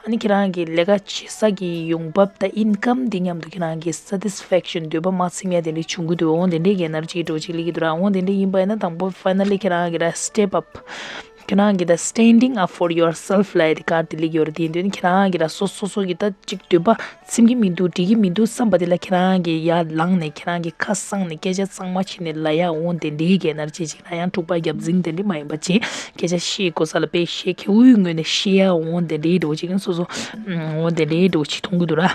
ཨ་ནི་ཁྱེད་རང་གི་ལས་ཀ་བྱེད་ས་གི་ཡོང་འབབ་དང་ཨིན་ཀམ་འདི་མཉམ་དུ་ཁྱེད་རང་གི་satisfaction འདོད་པ་མ་ཚིམ་ཡ་དེ་འདྲ་བྱུང་གི་འདུག་འོ་དེ་འདྲའི་གི་ཨེ་ནར་ཇི་འདྲ་བོ་ཅིག་སླེབས་ཀྱི་འདུག་ར། འོ་དེ་འདྲ་ཡིན་པ་ཡིན་ན་དང་པོ་finally ཁྱེད་རང་གི་ར་step up ཁྱེད་རང་གིས་ད་standing up for yourself ལབ་ཡ་དེ་ཀར་དེ་སླེབས་ཡོད་རེད། དེ་ཡིན་དུས་ནི་ཁྱེད་རང་གིས་ད་སོ་སོ་སོ་གིས་ད་ཅིག་འདོད་པ་ཚིམ་གྱི་མི་འདུག་འགྲིག་གི་མི་འདུག་བསམ་པ་དེ་ལ་ཁྱེད་རང་གིས་ཡར་ལངས་ནས་ཁྱེད་རང་གིས་ཁ་གསང་ནས་སྐད་ཆ་གཙང་མ་བྱས་ནས་ལབ་ཡ་འོང་དེ་འདྲའི་གི་ཨེ་ནར་ཇི་ཅིག་ལ་ཡང་འཁྲུག་པ་རྒྱབ་འཛིང་དེ་འདྲ་མ་ཡིན་པ་བྱས། སྐད་ཆ་བཤད་དགོས་ས་ལ་དཔེ་བཤད། མཁས་དབང་ངོས་ནས་བཤད་ཡ་འོང་དེ་འདྲའི་འདྲ་བོ་ཅིག་ཡང་སོ་སོ་འོང་དེ་འདྲའི་འདྲ་བོ་ཅིག་མཐོང་གི་འདུག་ར།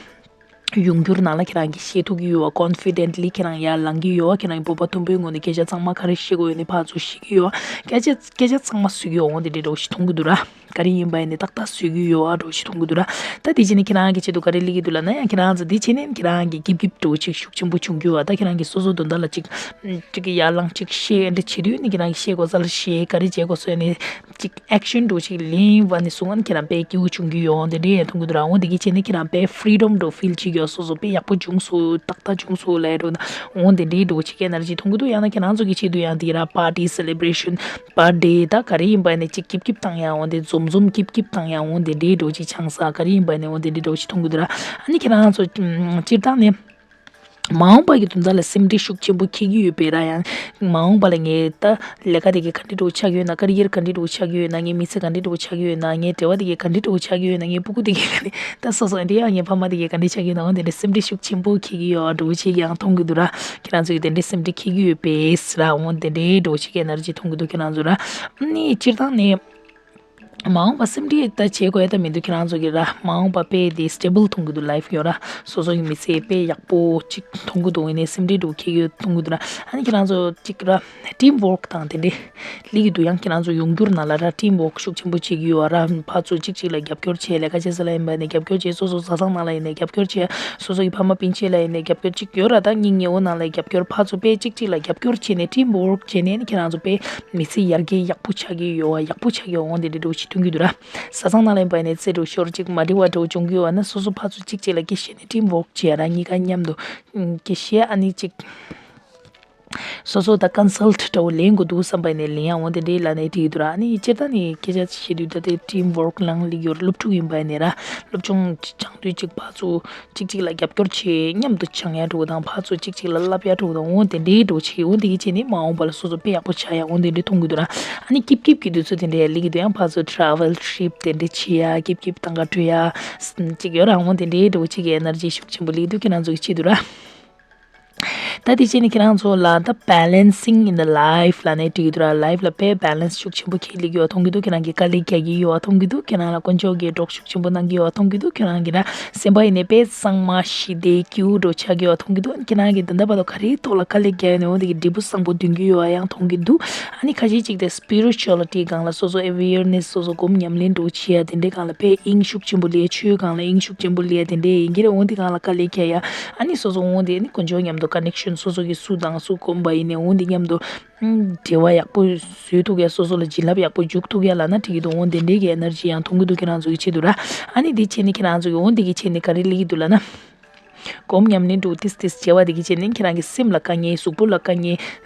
ཡོང་འགྱུར་ནང་ལ་ཁྱེད་རང་གིས་བཤད་ཐུབ་ཀྱི་ཡོད་པ། confidently ཁྱེད་རང་ཡར་ལངས་ཀྱི་ཡོད་པ། ཁྱེད་རང་གི་སྤོབས་པ་མཐོན་པོའི་ངང་ནས་སྐད་ཆ་ཚང་མ་ག་རེ་བཤད་དགོས་ཡོད་ནས་ཕར་ཚུར་བཤད་ཀྱི་ཡོད་པ། སྐད་ཆ་སྐད་ཆ་ཚང་མ་བཟོ་གི་ཡོད་འོང་དེ་འདྲའི་འདྲ་བོ་ཞིག་མཐོང་གི་འདུག་ར། ག་རེ་ཡིན་པ་ཡིན་ནའི་ཏག་ཏག་བཟོ་གི་ཡོད་པ་འདྲ་བོ་ཞིག་མཐོང་གི་འདུག་ར། ད་དེ་བྱས་ནས་ཁྱེད་རང་གི་ཆེད་དུ་ག་རེ་སླེབས་ཀྱི་འདུག་ལབ་ན་ཡང་ཁྱེད་རང་ཚོ་དེ་བྱས་ནས་ཁྱེད་རང་གི་སྐྱིབ་སྐྱིབ་འདྲ་བོ་ཅིག་ཤུགས་ཆེན་པོ་བྱུང་གི་ཡོད་པ། ད་ཁྱེད་རང་གི་སོ་སོ་དོན་དག་ལ་ཅིག་ཅིག་གི་ཡར་ལངས་ཅིག་བཤད་འདྲ་བྱེད་དུས་ནི་ཁྱེད་རང་གི་བཤད་དགོས་ས་ལ་བཤད། ག་རེ་བྱེད་དགོས་ས་ནས་ཅིག་action འདྲ་བོ་ཅིག་ལེན་པ་ནས་བཟུང་ཨ་ནི་ཁྱེད་རང་དཔེ་སྐྱིད་པོ་བྱུང་གི་ཡོད་འོང་དེ་འདྲའི་ཡང་མཐོང་གི་འདུག་ར། འོང་དེ་གི་བྱས་ནས་ཁྱེད་རང་དཔེ་freedom འདྲ་བོ་feel བྱེད་ཀྱི་ཡོད། སོ་སོ་དཔེ་ཡག་པོ་བྱུང་སོང་ཏག་ཏག་བྱུང་སོང་ལབ་འདྲ་བོ་ན་འོང་དེ་འདྲའི་འདྲ་བོ་ཅིག་གི་ཨེ་ནར་ཇི་མཐོང་གི་འདུག་ཡང་ན་ཁྱེད་རང་ཚོ་གི་ཆེད་དུ་ཡང་དེ་ར་party celebration birthday ད་ག་རེ་ཡིན་པ་ནས་ཅིག་སྐྱིབ་སྐྱིབ་བཏང་ཡ་འོང་དེ་འཛོམས་འཛོམས་སྐྱིབ་སྐྱིབ་བཏང་ཡ་འོང་དེ་འདྲའི་འདྲ་བོ་ཅིག་ཆང་ས་ག་རེ་ཡིན་པ་ནས་འོང་དེ་འདྲའི་འདྲ་བོ་ཅིག་མཐོང་གི་འདུག་ར། ཨ་ནི་ཁྱེད་རང་ཚོ་སྤྱིར་བཏང་ནས། མ་འོངས་པ་གི་དོན་དག་ལ་སེམས་ཁྲལ་ཤུགས་ཆེན་པོ་འཁྱེར་གྱི་ཡོད་པས་ར། ཡང་མ་འོངས་པ་ལ་ངས་ད་ལས་ཀ་དེ་གའི་ག་འདྲ་འདྲ་བོ་ཆགས་ཀྱི་ཡོད་ན། ཀ་རི་ཡར་ག་འདྲ་འདྲ་བོ་ཆགས་ཀྱི་ཡོད་ན། ངའི་འབྲེལ་བ་དེ་གའི་ག་འདྲ་འདྲ་བོ་ཆགས་ཀྱི་ཡོད་ན། ངའི་འབྲེལ་བ་དེ་གའི་ག་འདྲ་འདྲ་བོ་ཆགས་ཀྱི་ཡོད་ན། ངའི་སྤུ་གུ་དེ་གའི་ག་འདྲ། ད་སོ་སོ་འདི་ཡང་ངའི་ཕ་མ་དེ་གའི་ག་འདྲ་ཆགས་ཀྱི་ཡོད་ན། འོ་དེ་འདྲ་སེམས་ཁྲལ་ཤུགས་ཆེན་པོ་འཁྱེར་གྱི་ཡོད་འདྲ་བོ་ཅིག་ཡང་མཐོང་གི་འདུག་ར། ཁྱེད་རང་ཚོ་གིས་དེ་འདྲ་སེམས་ཁྲལ་འཁྱེར་གྱི་ཡོད་པས་ར། འོ་དེ་འདྲ་འདྲ་བོ་ཅིག་གི་ཨེ་ནར་ཇི་མཐོང་གི་འདུག་ཁྱེད་རང་ཚོ་ར། ནི་སྤྱིར་བཏང་ནས། མ་འོངས་པ་སེམས་ཁྲལ་ད་བྱེད་དགོས་ཡ་ད་མི་འདུག་ཁྱེད་རང་ཚོ་གི་ར། མ་འོངས་པ་དཔེ་དེ་སི་ཊེ་བལ་མཐོང་གི་འདུག་ལའིཕ་ཡོད་ར། སོ་སོ་གི་མི་ཚེ་དཔེ་ཡག་པོ་ཅིག་མཐོང་གི་འདུག་ཡིན་ནའི་སེམས་ཁྲལ་འདྲ་བོ་འཁྱེར་གྱི་ཡོད་མཐོང་གི་འདུག་ར། ཨ་ནི་ཁྱེད་རང་ཚོ་ཅིག་ར་ཊིམ་ཝོརཀ་དང་དེ་འདྲས་སླེབས་ཀྱི་འདུག་ཡང་ཁྱེད་རང་ཚོ་ཡོང་འགྱུར་ནང་ལ་ར་ཊིམ་ཝོརཀ་ཤུགས་ཆེན་པོ་བྱེད་ཀྱི་ཡོད་ར། ཕར་ཚུར་གཅིག་གཅིག་ལ་རྒྱབ་སྐྱོར་བྱེད། ལས་ཀ་བྱེད་ས་ལ་ཡིན་པ་ཡིན་ནའི་རྒྱབ་སྐྱོར་བྱེད། སོ་སོ་བཟའ་ཚང་ནང་ལ་ཡིན་ནའི་རྒྱབ་སྐྱོར་བྱེད། སོ་སོ་གི་ཕ་མ་སྤུན་མཆེད་ལ་ཡིན་ནའི་རྒྱབ་སྐྱོར་ཅིག་ཡོད་ར། ད་སྙིང་ཉེ་བོ་ནང་ལ་རྒྱབ་སྐྱོར། ཕར་ཚུར་དཔེ་གཅིག་གཅིག་ལ་རྒྱབ་སྐྱོར་བྱས་ནས་ཊིམ་ཝོརཀ་བྱས་ནས་ཨ་ནི་ཁྱེད་རང་ཚོ་དཔེ་མི་ཚེ་ཡར་རྒྱས་ཡག་པོ་ཆགས་ཀྱི་ཡོད་བ། ཡག་པོ་ཆགས་ཀྱི་ཡོད་འོང་དེ་འདྲ་འདྲ་བོ་ཞིག་མཐོང་གི་འདུག་ར། བཟའ་ཚང་ནང་ལ་ཡིན་པ་ཡིན་ནའི་རྩེད་འགྲོ་ཞོར་ཅིག་མ་འགྲིག་པ་འདྲ་བོ་བྱུང་གི་ཡོད་བ་ན་སོ་སོ་ཕར་ཚུར་གཅིག་གཅིག་ལ་སྐད་བཤད་ནས་ཊིམ་ཝོརཀ་བྱས་ར། གཉིས་ཀ་མཉམ་དུ་སྐད་བཤད་ཨ་ནི་ཅིག་སོ་སོ་ད་ཀོན་སལ་ཊི་འདྲ་བོ་ལེན་དགོས་འདུག་བསམ་པ་ཡིན་ནའི་ལེན་ཡ་འོང་དེ་འདྲའི་ལ་ནས་འགྲིག་འདུག་ར། ཨ་ནི་སྤྱིར་བཏང་ནས་སྐད་ཆ་བཤད་དུས་ད་ལྟའི་ཊིམ་ཝོརཀ་ལང་ལིག་ཡོར་སློབ་ཕྲུག་ཡིན་པ་ཡིན་ནའི་ར། སློབ་སྦྱོང་སྦྱང་དུས་གཅིག་ཕར་ཚུར་གཅིག་གཅིག་ལ་རྒྱབ་སྐྱོར་བྱེད། མཉམ་དུ་སྦྱང་ཡ་འདྲ་བོ་དང་ཕར་ཚུར་གཅིག་གཅིག་ལ་བསླབ་ཡ་འདྲ་བོ་དང་འོང་དེ་འདྲའི་འདྲ་བོ་བྱེད། འོང་དེ་གི་བྱས་ནས་མ་འོངས་པ་ལ་སོ་སོ་དཔེ་ཡག་པོ་ཆགས་ཡ་འོང་དེ་འདྲའི་མཐོང་གི་འདུག་ར། ཨ་ནི་སྐྱིད་སྐྱིད་ཀྱི་དུས་ཚོད་དེ་འདྲའི་ལིག་གི་འདུག་ཡང་ཕར་ཚུར་ཊ་རེ་ཝལ་ཊི་རིབ་དེ་འདྲའི་བྱེད་ཡ་སྐྱིད་སྐྱིད་ཐང་ག་འགྲོ་ཡ་ཅིག་ཡོད་ར། འོང་དེ་འདྲའི་འདྲ་བོ་གཅིག་གི་ཨེ་ནར་ཇི་ཤུགས་ཆེན་པོ་ལིག་འདུག་ཁྱེད་རང་ཚོ་གི་ཆེད་དུ་ར། ད་དེ་བྱས་ནས་ཁྱེད་རང་ཚོ་ལ་ད་balancing in the life ལབ་ནས་བྲིས་འདུག་ར། ལའིཕ་ལ་དཔེ་བྷེ་ལེན་སི་ཤུགས་ཆེན་པོ་འཁྱེར་སླེབས་ཡོད་མཐོང་གི་འདུག་ཁྱེད་རང་གིས་དཀའ་ལས་རྒྱག་གི་ཡོད་མཐོང་གི་འདུག་ཁྱེད་རང་ལ་དཀོན་མཆོག་གིས་གྲོགས་ཤུགས་ཆེན་པོ་གནང་གི་ཡོད་མཐོང་གི་འདུག་ཁྱེད་རང་གི་ར་སེམས་པ་ཡིན་ནའི་དཔེ་གཙང་མ་ཞི་བདེ་སྐྱིད་པོ་འདྲ་ཆགས་ཀྱི་ཡོད་མཐོང་གི་འདུག་ཁྱེད་རང་གིས་ད་ལྟ་བར་དུ་ག་རེའི་ཐོག་ལ་དཀའ་ལས་རྒྱག་ཡོད་ནའི་འོ་དེ་གི་འབྲས་བུ་བཟང་པོ་འདོན་གྱི་ཡོད་ཡང་མཐོང་གི་འདུག་ཨ་ནི་ཁ་ཤས་ཅིག་དེ་སི་པི་རི་ཅུ་ཨ་ལི་ཊི་སྒང་ལ་སོ་སོ་ཨེ་ཝེར་ནེ་སི་སོ་སོ་སྒོམ་ཉམས་ལེན་འདྲ་བྱེད་ཡ་དེ་འདྲའི་སྒང་ལ་དཔེ་དབྱིངས་ཤུགས་ཆེན་པོ་སླེབས། ཆོས་སྒང་ལ་དབྱིངས་ཤུགས་ཆེན་པོ་སླེབས་ཡ་དེ་འདྲའི་ཡིན་གྱི་རེད། འོ་དེ་སྒང་ལ་དཀའ་ལས་རྒྱག་ཡ། ཨ་ནི་སོ་སོ་འོང་དེ་ནི་དཀོན་མཆོག་མཉམ་དུ་ཀ་ནེག་ཤན་སོ་སོ་གི་སུ་དང་སུ་གོམས་པ་ཡིན་ནའི་འོང་དེ་མཉམ་དུ་འབྲེལ་བ་ཡག་པོ་བཟོས་ཐུབ་ཡ། སོ་སོ་ལ་བྱིན་རླབས་ཡག་པོ་འཇུག་ཐུབ་ཡ་ལབ་ན་འགྲིག་གི་འདུག་འོང་དེ་འདྲའི་གི་ཨེ་ནར་ཇི་ཡང་མཐོང་གི་འདུག་ཁྱེད་རང་ཚོ་གི་ཆེད་དུ་ར། ཨ་ནི་དེ་བྱས་ནི་ཁྱེད་རང་ཚོ་གི་འོང་དེ་གི་བྱས་ནི་ག་རེ་སླེབས་ཀྱི་འདུག་ལབ་ན། སྒོམ་ཉམས་ལེན་འདྲ་ཏིས་ཏིས་བྱས་པ་དེ་གི་བྱས་ནི་ཁྱེད་རང་གི་སེམས་ལ་དཀའ་ངལ་གཟུགས་པོ་ལ་དཀའ་ངལ་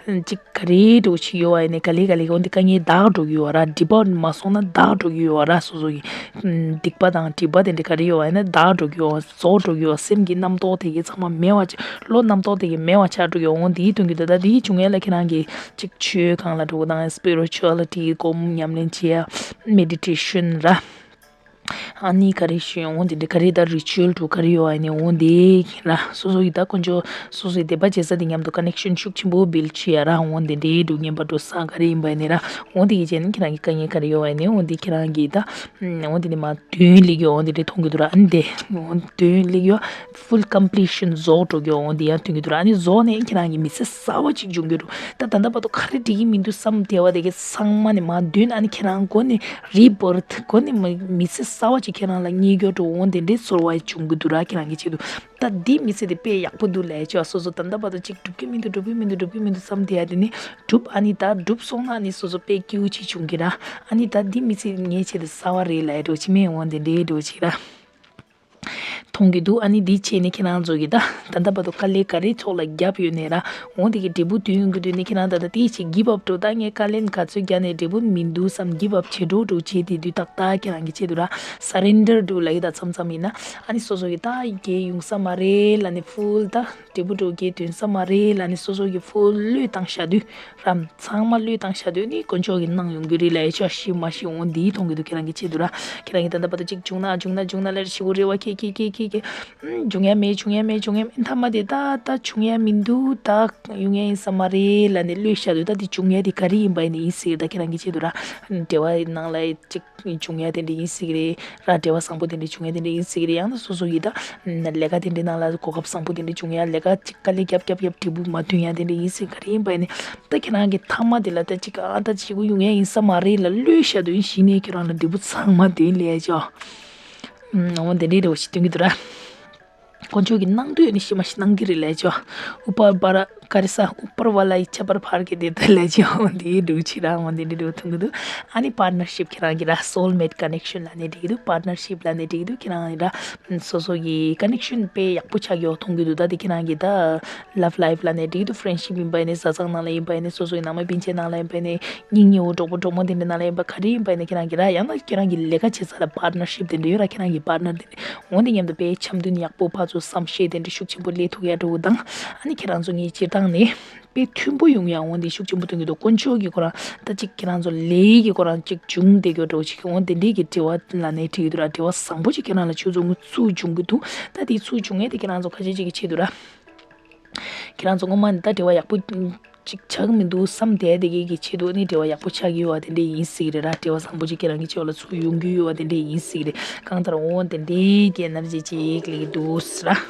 ཅིག་ག་རེ་འདྲ་ཞིག་ཡོད་པ་ཡིན་ནའི་ག་ལེ་ག་ལེ་འོང་དེ་དཀའ་ངལ་དག་འགྲོ་གི་ཡོད་ར། སྒྲིབ་པ་མ་སོང་ན་དག་འགྲོ་གི་ཡོད་ར། སོ་སོ་གི་སྡིག་པ་དང་སྒྲིབ་པ་དེ་འདྲ་ག་རེ་ཡོད་པ་ཡིན་ན་དག་འགྲོ་གི་ཡོད། རྫོགས་འགྲོ་གི་ཡོད། སེམས་ཀྱི་རྣམ་རྟོག་དེ་གི་ཚང་མ་མེད་པ་ཆགས། བློ་རྣམ་རྟོག་དེ་གི་མེད་པ་ཆགས་འགྲོ་གི་འོང་དེའི་དོན་གྱི་ད་ལྟ་དེའི་བྱུང་ཡས་ལ་ཁྱེད་རང་གི་ཅིག་ཆོས་སྒང་ལ་འགྲོ་དང་སི་པི་རི་ཅུ་ཨ་ལི་ཊི་སྒོམ་ཉམས་ལེན་བྱེད་ཡ་མེ་ཌི་ཊེ་ཤན་ར། ཨ་ནི་ག་རེ་ཞུ་འོང་དེ་འདྲ་ག་རེ་ད་རི་ཅུ་ཨལ་འདྲ་ག་རེ་ཡོད་ཨ་ནི་འོང་དེ་ར། སོ་སོ་ཡི་ད་དཀོན་མཆོག་སོ་སོའི་དད་པ་བྱེད་ས་དེ་མཉམ་དུ་ཀ་ནེག་ཤན་ཤུགས་ཆེན་པོ་བིལ་ཌི་བྱེད་ཡ་ར། འོང་དེ་འདྲའི་འགྲོ་ངན་པ་འགྲོ་ས་ག་རེ་ཡིན་པ་ནི་ར། འོང་དེ་གི་བྱས་ནི་ཁྱེད་རང་གི་དཀའ་ངལ་ག་རེ་ཡོད་ཨ་ནི་འོང་དེ་ཁྱེད་རང་གི་ད་འོང་དེ་ནི་མ་དོན་སླེབས་ཡོད། འོང་དེ་འདྲ་མཐོང་གི་འདུག་ར། ཨ་ནི་དེ་འོང་དོན་སླེབས་ཡོད། ཕུལ་ཀམ་པི་ལི་ཤན་རྫོགས་འགྲོ་གི་འོང་དེ་ཡང་མཐོང་གི་འདུག་ར། ཨ་ནི་རྫོགས་ནས་ཁྱེད་རང་གི་མི་ཚེ་གསར་པ་ཅིག་འབྱུང་གི་འདུག་ད་ད་ལྟ་བར་དུ་ག་རེ་འགྲིག་གི་མི་འདུག་བསམ་བསྡད་པ་དེ་གི་ཚང་མ་ནས་མ་དོན་ཨ་ནི་ཁྱེད་རང་མགོ་ནས་རི་བར་ཐི་མགོ་ནས་མ་མི་ཚེ་གསར་པ་ཅིག་ཁྱེད་རང་ལ་རྙེད་རྒྱུ་འདྲ་འོང་དེ་འདྲའི་ཚོར་བ་བྱུང་གི་འདུག་ར། ཁྱེད་རང་གི་ཆེད་དུ་ད་འདི་མི་ཚེ་དེ་དཔེ་ཡག་པོ་འདུག་ལས་ཆོག་སོ་སོ་ད་ལྟ་བར་དུ་ཅིག་འགྲུབ་གི་མི་འདུག་འགྲུབ་གི་མི་འདུག་འགྲུབ་གི་མི་འདུག་བསམ་བསྡད་ཡ་དེ་ནི་འགྲུབ། ཨ་ནི་ད་འགྲུབ་སོང་ན་ཨ་ནི་སོ་སོ་དཔེ་སྐྱིད་པོ་ཅིག་བྱུང་གི་ར། ཨ་ནི་ད་འདི་མི་ཚེ་ངའི་ཆེད་དུ་གསར་པ་རེད་ལས་འགྲོ་ཅི་མེད་འོང་དེ་འདྲའི་འགྲོ་ཅིག་ར། མཐོང་གི་འདུག་ཨ་ནི་འདི་བྱས་ནས་ཁྱེད་རང་ཚོ་གིས་ད་ད་ལྟ་བར་དུ་དཀའ་ལས་ག་རེ་ཐོག་ལ་བརྒྱབ་ཡོད་ནའི་ར། འོང་དེ་གི་འབྲས་བུ་དོན་ཡོང་གི་འདུག་ནི་ཁྱེད་རང་ད་ལྟ་དེའི་ཆེད་གིབ་ཨབ་འགྲོ། ད་ངས་དཀའ་ལས་ག་ཚོད་བརྒྱབ་ནའི་འབྲས་བུ་མི་འདུག་བསམ་གིབ་ཨབ་བྱེད་འགྲོ་འགྲོ་བྱེད་དེ་དུས་ཏག་ཏག་ཁྱེད་རང་གི་ཆེད་དུ་ར་སེ་རེན་ཌར་འགྲོ་ལབ་ཀྱི་ད་མཚམས་མཚམས་ཡིན་ན། ཨ་ནི་སོ་སོ་གི་ད་རྒྱལ་ཡོང་ས་མ་རེད་ལབ་ནས་ཕུལ་ད་འབྲས་བུ་འགྲོ་རྒྱལ་དོན་ས་མ་རེད་ལབ་ནས་སོ་སོ་གི་ཕུལ་བློས་བཏང་བཞག་དུས། རམ་ཚང་མ་བློས་བཏང་བཞག་དུས་ནི་དཀོན་མཆོག་གིས་གནང་ཡོང་གི་རེད་ལ། ཨེ་ཆོག་ཤི་མ་ཤི་འོང་འདིའི་མཐོང་གི་འདུག་ཁྱེད་རང་གི་ཆེད་དུ་ར། ཁྱེད་རང་གིས་ད་ལྟ་བར་དུ་གཅིག་བྱུང་ན་བྱུང་ན་བྱུང་ན་ལ་ཞི་བོ་རེ་བ་ཁྱེད་ཁྱེད་ཁྱེད་ཁྱེད་ཁྱེད། བྱུང་ཡ་མེད་བྱུང་ཡ་མེད་བྱུང་ཡ་མེད། མཐའ་མ་དེ་ད་ད་བྱུང་ཡ་མི་འདུག་ད་ཡོང་ཡ་ཡིན་ས་མ་རེད་ལབ་ནས་བློས་བཞག་དུས་ད་དེ་བྱུང་ཡ་དེ་ག་རེ་ཡིན་པ་ཡིན་ནི་ཡིན་སྲིད་ད་ཁྱེད་རང་གི་ཆེད་དུ་ར། འབྲེལ་བ་ནང་ལ་གཅིག་བྱུང་ཡ་དེ་འདྲ་ཡིན་སྲིད་རེད་ར། འབྲེལ་བ་བཟང་པོ་དེ་འདྲ་བྱུང་ཡ་དེ་འདྲ་ཡིན་སྲིད་རེད། ཡང་ན་སོ་སོ་ཡི་ད་ལས་ཀ་དེ་འདྲའི་ནང་ལ་གོ་སྐབས་བཟང་པོ་དེ་འདྲ་བྱུང་ཡ། ལས་ཀ་གཅིག་དཀའ་ལས་རྒྱབ་རྒྱབ་རྒྱབ་འབྲས་བུ་མ་ཐོན་ཡ་དེ་འདྲ་ཡིན་སྲིད་ག་རེ་ཡིན་པ་ཡིན་ནི། ད་ཁྱེད་རང་གི་མཐའ་མ་དེ་ལ་ད་ཅིག་ཨ་ད་ཅིག་གུ་ཡོང་ཡ་ཡིན་ས་མ་རེད་ལ་བློས་བཞག་དུས་གཞི་ནས་ཁྱེད་རང་ལ་འབྲས་བུ་ཚང་མ་དེ་ལས་ཅོ། འོ་དེ་འདྲའི་འདྲ་བོ་ཞིག་སྟོན་གྱི་འདུག་ར། དཀོན་མཆོག་གིས་གནང་འདོད་ནི་ཤི་མ་ཤི་གནང་གི་རེད་ལས་ཅོ། ཨུ་པ་བ་ར་ ག་རེ་ཟ། ཨུ་པར་ཝ་ལ་ཡི་ཆ་པར་ཕར་གི་དེ་ད་ལས་ཅི་འོང་དེ་འདྲ་ཆི་ར་འོང་དེ་འདྲ་འདྲ་མཐོང་གི་འདུག་ཨ་ནི་པར་ནར་ཤིབ་ཁྱེད་རང་གི་ར་སོལ་མེཊ་ཀ་ནེག་ཤན་ལབ་ནས་འགྲིག་གི་འདུག་པར་ནར་ཤིབ་ལབ་ནས་འགྲིག་གི་འདུག་ཁྱེད་རང་གི་ར་སོ་སོ་གི་ཀ་ནེག་ཤན་དཔེ་ཡག་པོ་ཆགས་ཡོད་མཐོང་གི་འདུག་ད་དེ་ཁྱེད་རང་གི་ད་ལབ་ལའིབ་ལབ་ནས་འགྲིག་གི་འདུག་ཕྲེན་ཤིབ་ཡིན་པ་ཡིན་ནའི་བཟའ་ཚང་ནང་ལ་ཡིན་པ་ཡིན་ནའི་སོ་སོ་གི་ནང་མི་སྤུན་མཆེད་ནང་ལ་ཡིན་པ་ཡིན་ནའི་སྙིང་ཉེ་བོ་གྲོགས་པོ་གྲོགས་མོ་དེ་འདྲ་ནང་ལ་ཡིན་པ་ག་རེ་ཡིན་པ་ཡིན་ནའི་ཁྱེད་རང་གི་ར་ཡང་ན་ཁྱེད་རང་གི་ལས་ཀ་བྱེད་ས་ལ་པར་ནར་ཤིབ་དེ་འདྲ་ཡོད་ར་ཁྱེད་རང་གི་པར་ནར་དེ་འདྲ་འོ་འདི་མཉམ་དུ་དཔེ་འཆམ་མཐུན་ཡག་པོ་ཕར་ཚུར་བསམ་ཤེས་དེ་འདྲ་ཤུགས་ཆེན་པོ་སླེབས་ཐུབ་ཡ་འགྲོ་དང་ཨ་ནི་ཁྱེད་རང་ཚོ་ངའི་སྤྱིར་བཏང་ནས་དཔེ་མཐུན་པོ་ཡོང་ཡ་འོ་འདི་ཤུགས་ཆེན་པོ་སྟོན་གྱི་འདུག་དཀོན་མཆོག་གི་ཁོ་རང་ད་ཅིག་ཁྱེད་རང་ཚོ་ལས་ཀྱི་ཁོ་རང་ཅིག་བྱུང་བསྡད་ཀྱི་འགྲོ་ཅིག་འོ་དེ་འདྲས་ཀྱི་དྲི་བ་ལ་ནས་དྲིས་ཡོད་དུ་ར་དྲི་བ་བཟང་པོ་ཅིག་ཁྱེད་རང་ལ་ཆུ་ཚོད་ཚུར་བྱུང་གི་འདུག་ད་དེ་ཚུར་བྱུང་ཡས་དེ་ཁྱེད་རང་ཚོ་ཁ་ཤས་ཅིག་གི་ཆེད་དུ་ར། ཁྱེད་རང་ཚོ་སྔོན་མ་ནས་ད་དྲི་བ་ཡག་པོ་ཅིག་ཆགས་ཀྱི་མི་འདུག་བསམ་བསྡད་དེ་གི་གི་ཆེད་དུ་ནི་དྲི་བ་ཡག་པོ་ཆགས་ཀྱི་ཡོད་པ་དེ་འདྲས་ཡིན་སྲིད་རེད་ར། དྲི་བ་བཟང་པོ་ཅིག་ཁྱེད་རང་གི་ཕྱོགས་ལ་ཚུར་ཡོང་གི་ཡོད་པ་དེ་འདྲས་ཡིན་སྲིད་རེད། གང་ལྟར་འོ་དེ་འདྲས་ཀྱི་ཨེ་ནར་ཇི་ཅིག་སླེབས་ཀྱི་འདུག་ཟེར་ར།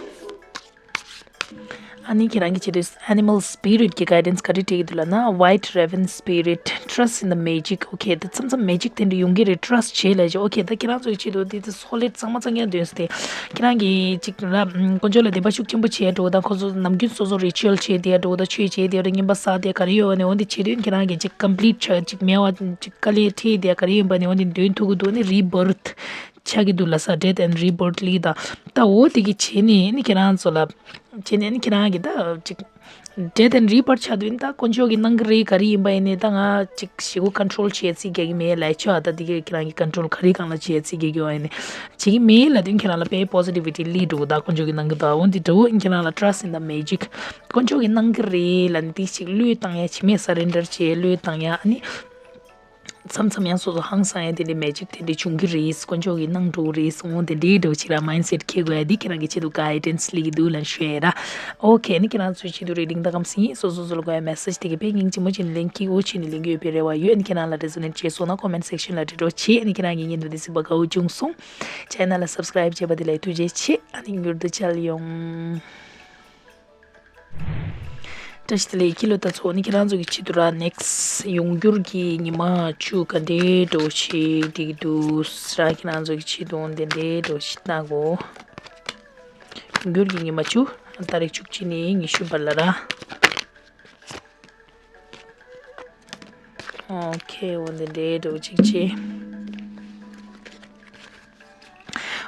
ཨ་ནི་ཁྱེད་རང་གི་ཆེད་དུ་animal spirit གི་guidance ག་རེ་སྤྲད་ཀྱི་འདུག་ལབ་ན། White Raven Spirit, trust in the magic. Okay, ད་མཚམས་མཚམས་magic དེ་འདྲ་ཡོང་གི་རེད། Trust བྱེད་ལབ་ཀྱི། Okay, ད་ཁྱེད་རང་ཚོའི་ཆེད་དུ་དེ་དེ་solid གཙང་མ་གཙང་རྐྱང་འདོན་སྟེ། ཁྱེད་རང་གིས་ཅིག་ལ་དཀོན་མཆོག་ལ་དད་པ་ཤུགས་ཆེན་པོ་བྱས་འགྲོ་དང་ཁོ་ཚོ་ནམ་རྒྱུན་སོ་སོ་ritual བྱས་དེ་འགྲོ་དང་ཆོས་བྱས་དེ་འགྲོ་རྔན་པ་བསགས་དེ་ག་རེ་ཡོད་ནས་འོན་ཏེ་བྱེད་དུས་ཁྱེད་རང་གིས་ཅིག་complete ཆགས་ཅིག་མེད་པ་ཅིག་དཀའ་ལས་འཕྲད་དེ་ག་རེ་ཡིན་པ་ནས་འོན་ཏེ་འདོན་ཐུབ་ཀྱི་འདུག་ནི་rebirth ཆགས་ཀྱི་འདུག་ལབ་ས། Death and Rebirth ལི་ད་ད་འོ་དེ་གི་བྱས་ནས་ནི་ཁྱེད་རང་ཚོ་ལ་བྱས་ནས་ནི་ཁྱེད་རང་གིས་ད་ཅིག Death and Rebirth ཆགས་དུས་ད་དཀོན་མཆོག་གིས་གནང་གི་རེད། ག་རེ་ཡིན་པ་ཡིན་ནའི་ད་ང་ཅིག་ཞེ་པོ་control བྱེད་རྩིས་རྒྱག་གི་མེད་ལབ་ཆོག་ད་དེ་གས་ཁྱེད་རང་གིས་control ག་རེ་སྒང་ལ་བྱེད་རྩིས་རྒྱག་གི་ཡོད་ཡིན་ནའི་བྱེད་ཀྱི་མེད་ལབ་དུས་ཁྱེད་རང་ལ་དཔེ་positivity སླེབས་འགྲོ། ད་དཀོན་མཆོག་གིས་གནང་གི་ད་འོན་ཏེ་འགྲོ་ཁྱེད་རང་ལ་trust in the magic དཀོན་མཆོག་གིས་གནང་གི་རེད་ལབ་ནས་དེ་ཅིག་བློས་བཏང་ཡ་བྱེད་མེད། Surrender བྱེད་བློས་བཏང་ཡ་ཨ་ནི། མཚམས་མཚམས་ཡང་སོ་སོ་ཧང་སང་ཡ་དེ་འདྲའི་magic དེ་འདྲའི་བྱུང་གི་རེད། དཀོན་མཆོག་གིས་གནང་འགྲོ་གི་རེད་གསུངས་འོ་དེ་འདྲའི་འགྲོ་ཕྱིར་ར་mindset འཁྱེར་དགོས་ཡ་འདི་ཁྱེད་རང་གི་ཆེད་དུ་guidance སླེབས་ཀྱི་འདུག་ལབ་ཞུ་ཡ་ར། Okay ནི་ཁྱེད་རང་ཚོའི་ཆེད་དུ་reading ད་གམ་སྲིད་སོ་སོ་སོ་ལ་དགོས་ཡ་message དེ་གི་དཔེ་སྙིང་རྗེ་མོ་བྱས་ནས་ལེན་གྱི་འོ་བྱས་ནས་ལེན་གྱི་ཡོད་པའི་རེ་བ་ཡོད། ནི་ཁྱེད་རང་ལ་resonate བྱས་སོང་ན་comment section ལ་འབྲི་རོགས་བྱེད། ནི་ཁྱེད་རང་གི་བརྙན་ཐུང་འདི་གཟིགས་པ་དགའ་བོ་བྱུང་སོང་། Channel ལ་subscribe བྱས་པ་དེ་ལ་ཐུགས་རྗེ་ཆེ། ཨ་ནི་མྱུར་དུ་མཇལ་ཡོང་། བཀྲ་ཤིས་བདེ་ལེགས། ཁྱི་ལོ་ད་ཚོ་ནི་ཁྱེད་རང་ཚོ་གི་ཆེད་དུ་ར་next ཡོང་འགྱུར་གྱི་ཉི་མ་བཅུ་ག་འདྲའི་འགྲོ་ཞིག་འགྲིག་འདུག་ར། ཁྱེད་རང་ཚོ་གི་ཆེད་དུ་འདི་འདྲའི་འགྲོ་ཞིག་ལྟ་གོ། ཡོང་འགྱུར་གྱི་ཉི་མ་བཅུ། ཏ་རིག་བཅུ་གཅིག་ནས་ཉི་ཤུ་བར་ལ་ར། Okay འོ་འདི་འདྲའི་འགྲོ་གཅིག་བྱེད།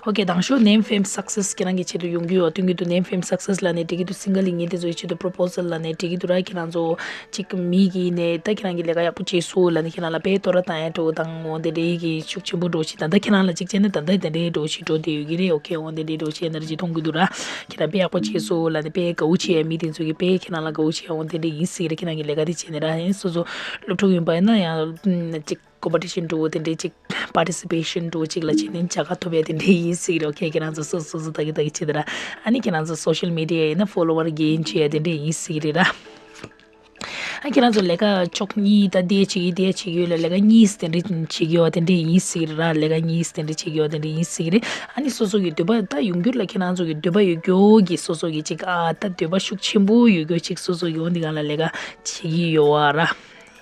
Okay དང་ཤོས་name fame success ཁྱེད་རང་གི་ཆེད་དུ་ཡོང་གི་ཡོད། སྟོན་གྱི་འདུག name fame success ལབ་ནས་འགྲིག་གི་འདུག single ཡིན་ངེས་དེ་ཚོའི་ཆེད་དུ་proposal ལབ་ནས་འགྲིག་གི་འདུག་ར། ཁྱེད་རང་ཚོ་གཅིག་མི་གིས་ནས་ད་ཁྱེད་རང་གི་ལས་ཀ་ཡག་པོ་བྱས་སོང་ལབ་ནས་ཁྱེད་རང་ལ་དཔེ་བསྟོད་ར་བཏང་ཡ་འགྲོ་དང་འོ་དེ་འདྲའི་གི་ཤུགས་ཆེན་པོ་འགྲོ་ཞིག་ད་ལྟ་ཁྱེད་རང་ལ་གཅིག་བྱས་ན་ད་ལྟ་དེ་འདྲའི་འགྲོ་ཞིག་འགྲོ་བསྡད་ཡོད་ཀྱི་རེད། Okay འོ་དེ་འདྲའི་འགྲོ་ཞིག་energy མཐོང་གི་འདུག་ར། ཁྱེད་རང་དཔེ་ཡག་པོ་བྱས་སོང་ལབ་ནས་དཔེ་དགའ་བོ་བྱས་ཡ་མི་དེ་ཚོ་གི་དཔེ་ཁྱེད་རང་ལ་དགའ་བོ་བྱས་ཡ་འོ་དེ་འདྲ་ཡིན་སྲིད་རེད། ཁྱེད་རང་གི་ལས་ཀ་དེ་བྱས་ནས་ར་ཡིན་སོ་སོ་སློབ་ཕྲུག་ཡིན་པ་ཡིན་ན་ཡང་གཅིག competition འགྲོ་བོ་དེ་འདྲའི་གཅིག་participation འགྲོ་བོ་གཅིག་ལ་བྱས་ནས་བྱ་དགའ་ཐོབ་ཡ་དེ་འདྲའི་ཡིན་སྲིད་རེད། Okay ཁྱེད་རང་ཚོ་སོ་སོ་སོ་ད་གི་ད་གི་བྱེད་དེ་ར། ཨ་ནི་ཁྱེད་རང་ཚོ་social media ཡིན་ན་follower gain བྱེད་ཡ་དེ་འདྲའི་ཡིན་སྲིད་རེད་ར། ཨ་ཁྱེད་རང་ཚོ་ལས་ཀ་ཕྱོགས་གཉིས་ད་དེ་བྱེད་ཀྱི་དེ་བྱེད་ཀྱི་ཡོད་ལ་ལས་ཀ་གཉིས་དེ་འདྲའི་བྱེད་ཀྱི་ཡོད་དེ་འདྲའི་ཡིན་སྲིད་ར། ལས་ཀ་གཉིས་དེ་འདྲའི་བྱེད་ཀྱི་ཡོད་དེ་འདྲའི་ཡིན་སྲིད་རེད། ཨ་ནི་སོ་སོ་གི་འདོད་པ་ད་ཡོང་འགྱུར་ལ་ཁྱེད་རང་ཚོ་གི་འདོད་པ་ཡོད་རྒྱུ་གི་སོ་སོ་གི་ཅིག་ཨ་ད་འདོད་པ་ཤུགས་ཆེན་པོ་ཡོད་རྒྱུ་ཅིག་སོ་སོ་ཡོང་དེ་ག་ལ་ལས་ཀ་བྱེད་ཀྱི་ཡོད་ར།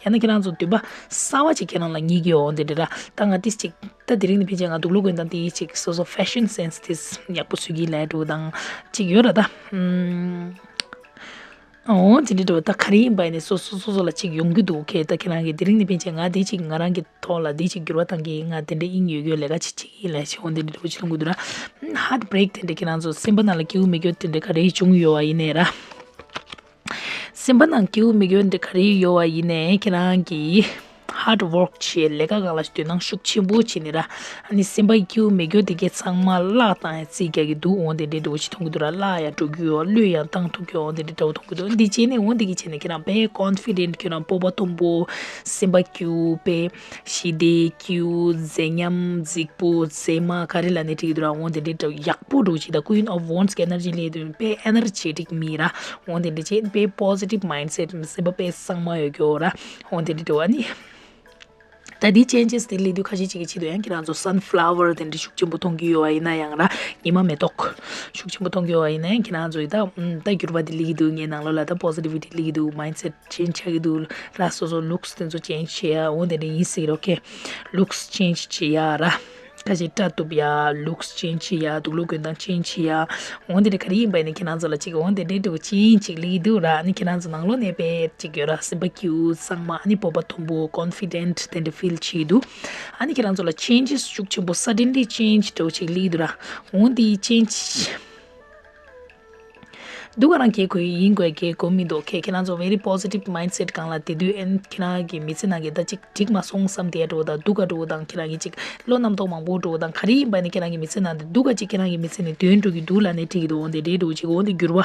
ཡང་ན་ཁྱེད་རང་ཚོ་འདོད་པ་གསར་བ་ཅིག་ཁྱེད་རང་ལ་རྙེད་ཀྱི་ཡོད་འོང་དེ་འདྲ་ར། ད་ང་ཏིས་ཅིག་ད་དེ་རིང་ནི་ཕན་ཆད་ང་དུག་ལོག་གོན་སྟངས་དེ་ཅིག་སོ་སོ་fashion sense དེ་ཡག་པོ་བཟོ་གི་ལས་འགྲོ་དང་ཅིག་ཡོད་ར་ད། ཨུམ། འོ་དེ་འདྲ་འགྲོ་ད་ག་རེ་ཡིན་པ་ཡིན་ནས་སོ་སོ་སོ་སོ་ལ་ཅིག་ཡོང་གི་འདུག་ཁེ་ད་ཁྱེད་རང་གི་དེ་རིང་ནི་ཕན་ཆད་ང་དེ་ཅིག་ང་རང་གི་ཐོག་ལ་དེ་ཅིག་འགྱུར་བ་བཏང་གི་ང་དེ་འདྲ་དབྱིངས་ཡོད་གི་ལས་ཀ་ཅིག་བྱེད་ཀྱི་ལས་བྱེད་འོ་དེ་འདྲ་འགྲོ་ཅིག་མཐོང་གི་འདུག་ར། heartbreak དེ་འདྲ་ཁྱེད་རང་ཚོ་སེམས་པ་ནང་ལ་སྐྱིད་པོ་མི་སྐྱོ་དེ་འདྲ་ག་རེ་བྱུང་ཡོད་པ་ཡིན་ནས་ར། སེམས་པ་ནང་སྐྱིད་པོ་མི་སྐྱོ་འདི་ག་རེ་ཡོད་པ་ཡིན་ནའི་ཁྱེད་རང་གིས་hard work བྱས་ལས་ཀ་སྒང་ལ་དོ་སྣང་ཤུགས་ཆེན་པོ་བྱས་ནས་ར། ཨ་ནི་སེམས་པ་སྐྱིད་པོ་མི་སྐྱོ་འདི་གའི་ཚང་མ་བརླག་བཏང་ཡ་རྩིས་རྒྱག་གི་འདུག་འོང་དེ་འདྲའི་འགྲོ་ཞིག་མཐོང་གི་འདུག་ར། བརླག་ཡ་འགྲོ་གི་ཡོད། བློས་ཡང་བཏང་ཐུབ་ཀྱི་འོང་དེ་འདྲའི་འདྲ་བོ་མཐོང་གི་འདུག་འདི་བྱས་ནས་འོང་འདི་གི་བྱས་ནས་ཁྱེད་རང་དཔེ་confident ཁྱེད་རང་སྤོབས་པ་མཐོན་པོ་སེམས་པ་སྐྱིད་པོ་དཔེ་ཞི་བདེ་སྐྱིད་པོ་མཛེས་ཉམས་རྫིག་པོ་མཛེས་མ་ག་རེ་ལ་ནི་འགྲིག་འདུག་ར། འོང་དེ་འདྲའི་འདྲ་ཡག་པོ་འགྲོ་ཅིག་ད་Queen of Wands གི་energy སླེབས་དུས་དཔེ་energetic མི་ར། འོང་དེ་འདྲ་བྱས་དཔེ་positive mindset སེམས་པ་དཔེ་གཙང་མ་ཡོད་རྒྱུ་ར། འོང་དེ་འདྲ་འདྲ་བ་ནི། ད་འདི་changes དེ་སླེབས་དུས་ཁ་ཤས་ཅིག་གི་ཆེད་དུ་ཡང་ཁྱེད་རང་ཚོ་sunflower དེ་འདྲ་ཤུགས་ཆེན་པོ་མཐོང་གི་ཡོད་པ་ཡིན་ན་ཡང་ར། ཉི་མ་མེ་ཏོག་ཤུགས་ཆེན་པོ་མཐོང་གི་ཡོད་པ་ཡིན་ན་ཡང་ཁྱེད་རང་ཚོ་ཡི་ད་ད་འགྱུར་བ་དེ་སླེབས་ཀྱི་འདུག་ངའི་ནང་ལོགས་ལ་ད་positivity སླེབས་ཀྱི་འདུག mindset change ཆགས་ཀྱི་འདུག་ར། སོ་སོ་looks དེ་ཚོ་change བྱེད་ཡ་འོ་དེ་འདྲ་ཡིན་སྲིད་རོ། okay looks change བྱེད་ཡ་ར། ཁ་ཤས་སྐྲ་གཏུབ་ཡ། looks change བྱེད་ཡ། དུག་ལོག་གོན་སྟངས་change བྱེད་ཡ། འོ་འདི་འདྲ་ག་རེ་ཡིན་པ་ཡིན་ན་ཁྱེད་རང་ཚོ་ལ་ཅིག་འོ་འདི་འདྲའི་འདྲ་བོ་change ཅིག་སླེབས་ཀྱི་འདུག་ར། ཨ་ནི་ཁྱེད་རང་ཚོ་ནང་ལོགས་ནས་དཔེ་ཅིག་ཡོད་ར། སེམས་པ་སྐྱིད་གཙང་མ། ཨ་ནི་སྤོབས་པ་མཐོན་པོ། confident དེ་འདྲ་feel བྱེད་འདུག་ཨ་ནི་ཁྱེད་རང་ཚོ་ལ་changes ཤུགས་ཆེན་པོ། suddenly change འདྲ་བོ་ཅིག་སླེབས་ཀྱི་འདུག་ར། འོ་འདི་change སྡུག་ག་རང་གི་གོ་ཡིན་དགོས་ཀྱི་གོ་མི་འདུག་ཁྱེད་ཁྱེད་རང་ཚོ་very positive mindset སྒང་ལ་དེ་དུས་ཨེན་ཁྱེད་རང་གི་མི་ཚེ་ནང་གི་ད་ཅིག་འགྲིག་མ་སོང་བསམ་དེ་འདྲ་བོ་དང་སྡུག་ག་འདྲ་བོ་དང་ཁྱེད་རང་གི་ཅིག་བློ་རྣམ་རྟོག་མང་པོ་འདྲ་བོ་དང་ག་རེ་ཡིན་པ་ནི་ཁྱེད་རང་གི་མི་ཚེ་ནང་དུ་སྡུག་ག་ཅིག་ཁྱེད་རང་གི་མི་ཚེ་ནས་དོན་འགྲོ་གི་འདུག་ལབ་ནས་དྲིས་ཀྱི་འདུག་འོ་འདི་འདྲའི་འདྲ་བོ་ཅིག་འོ་འདི་འགྱུར་བ་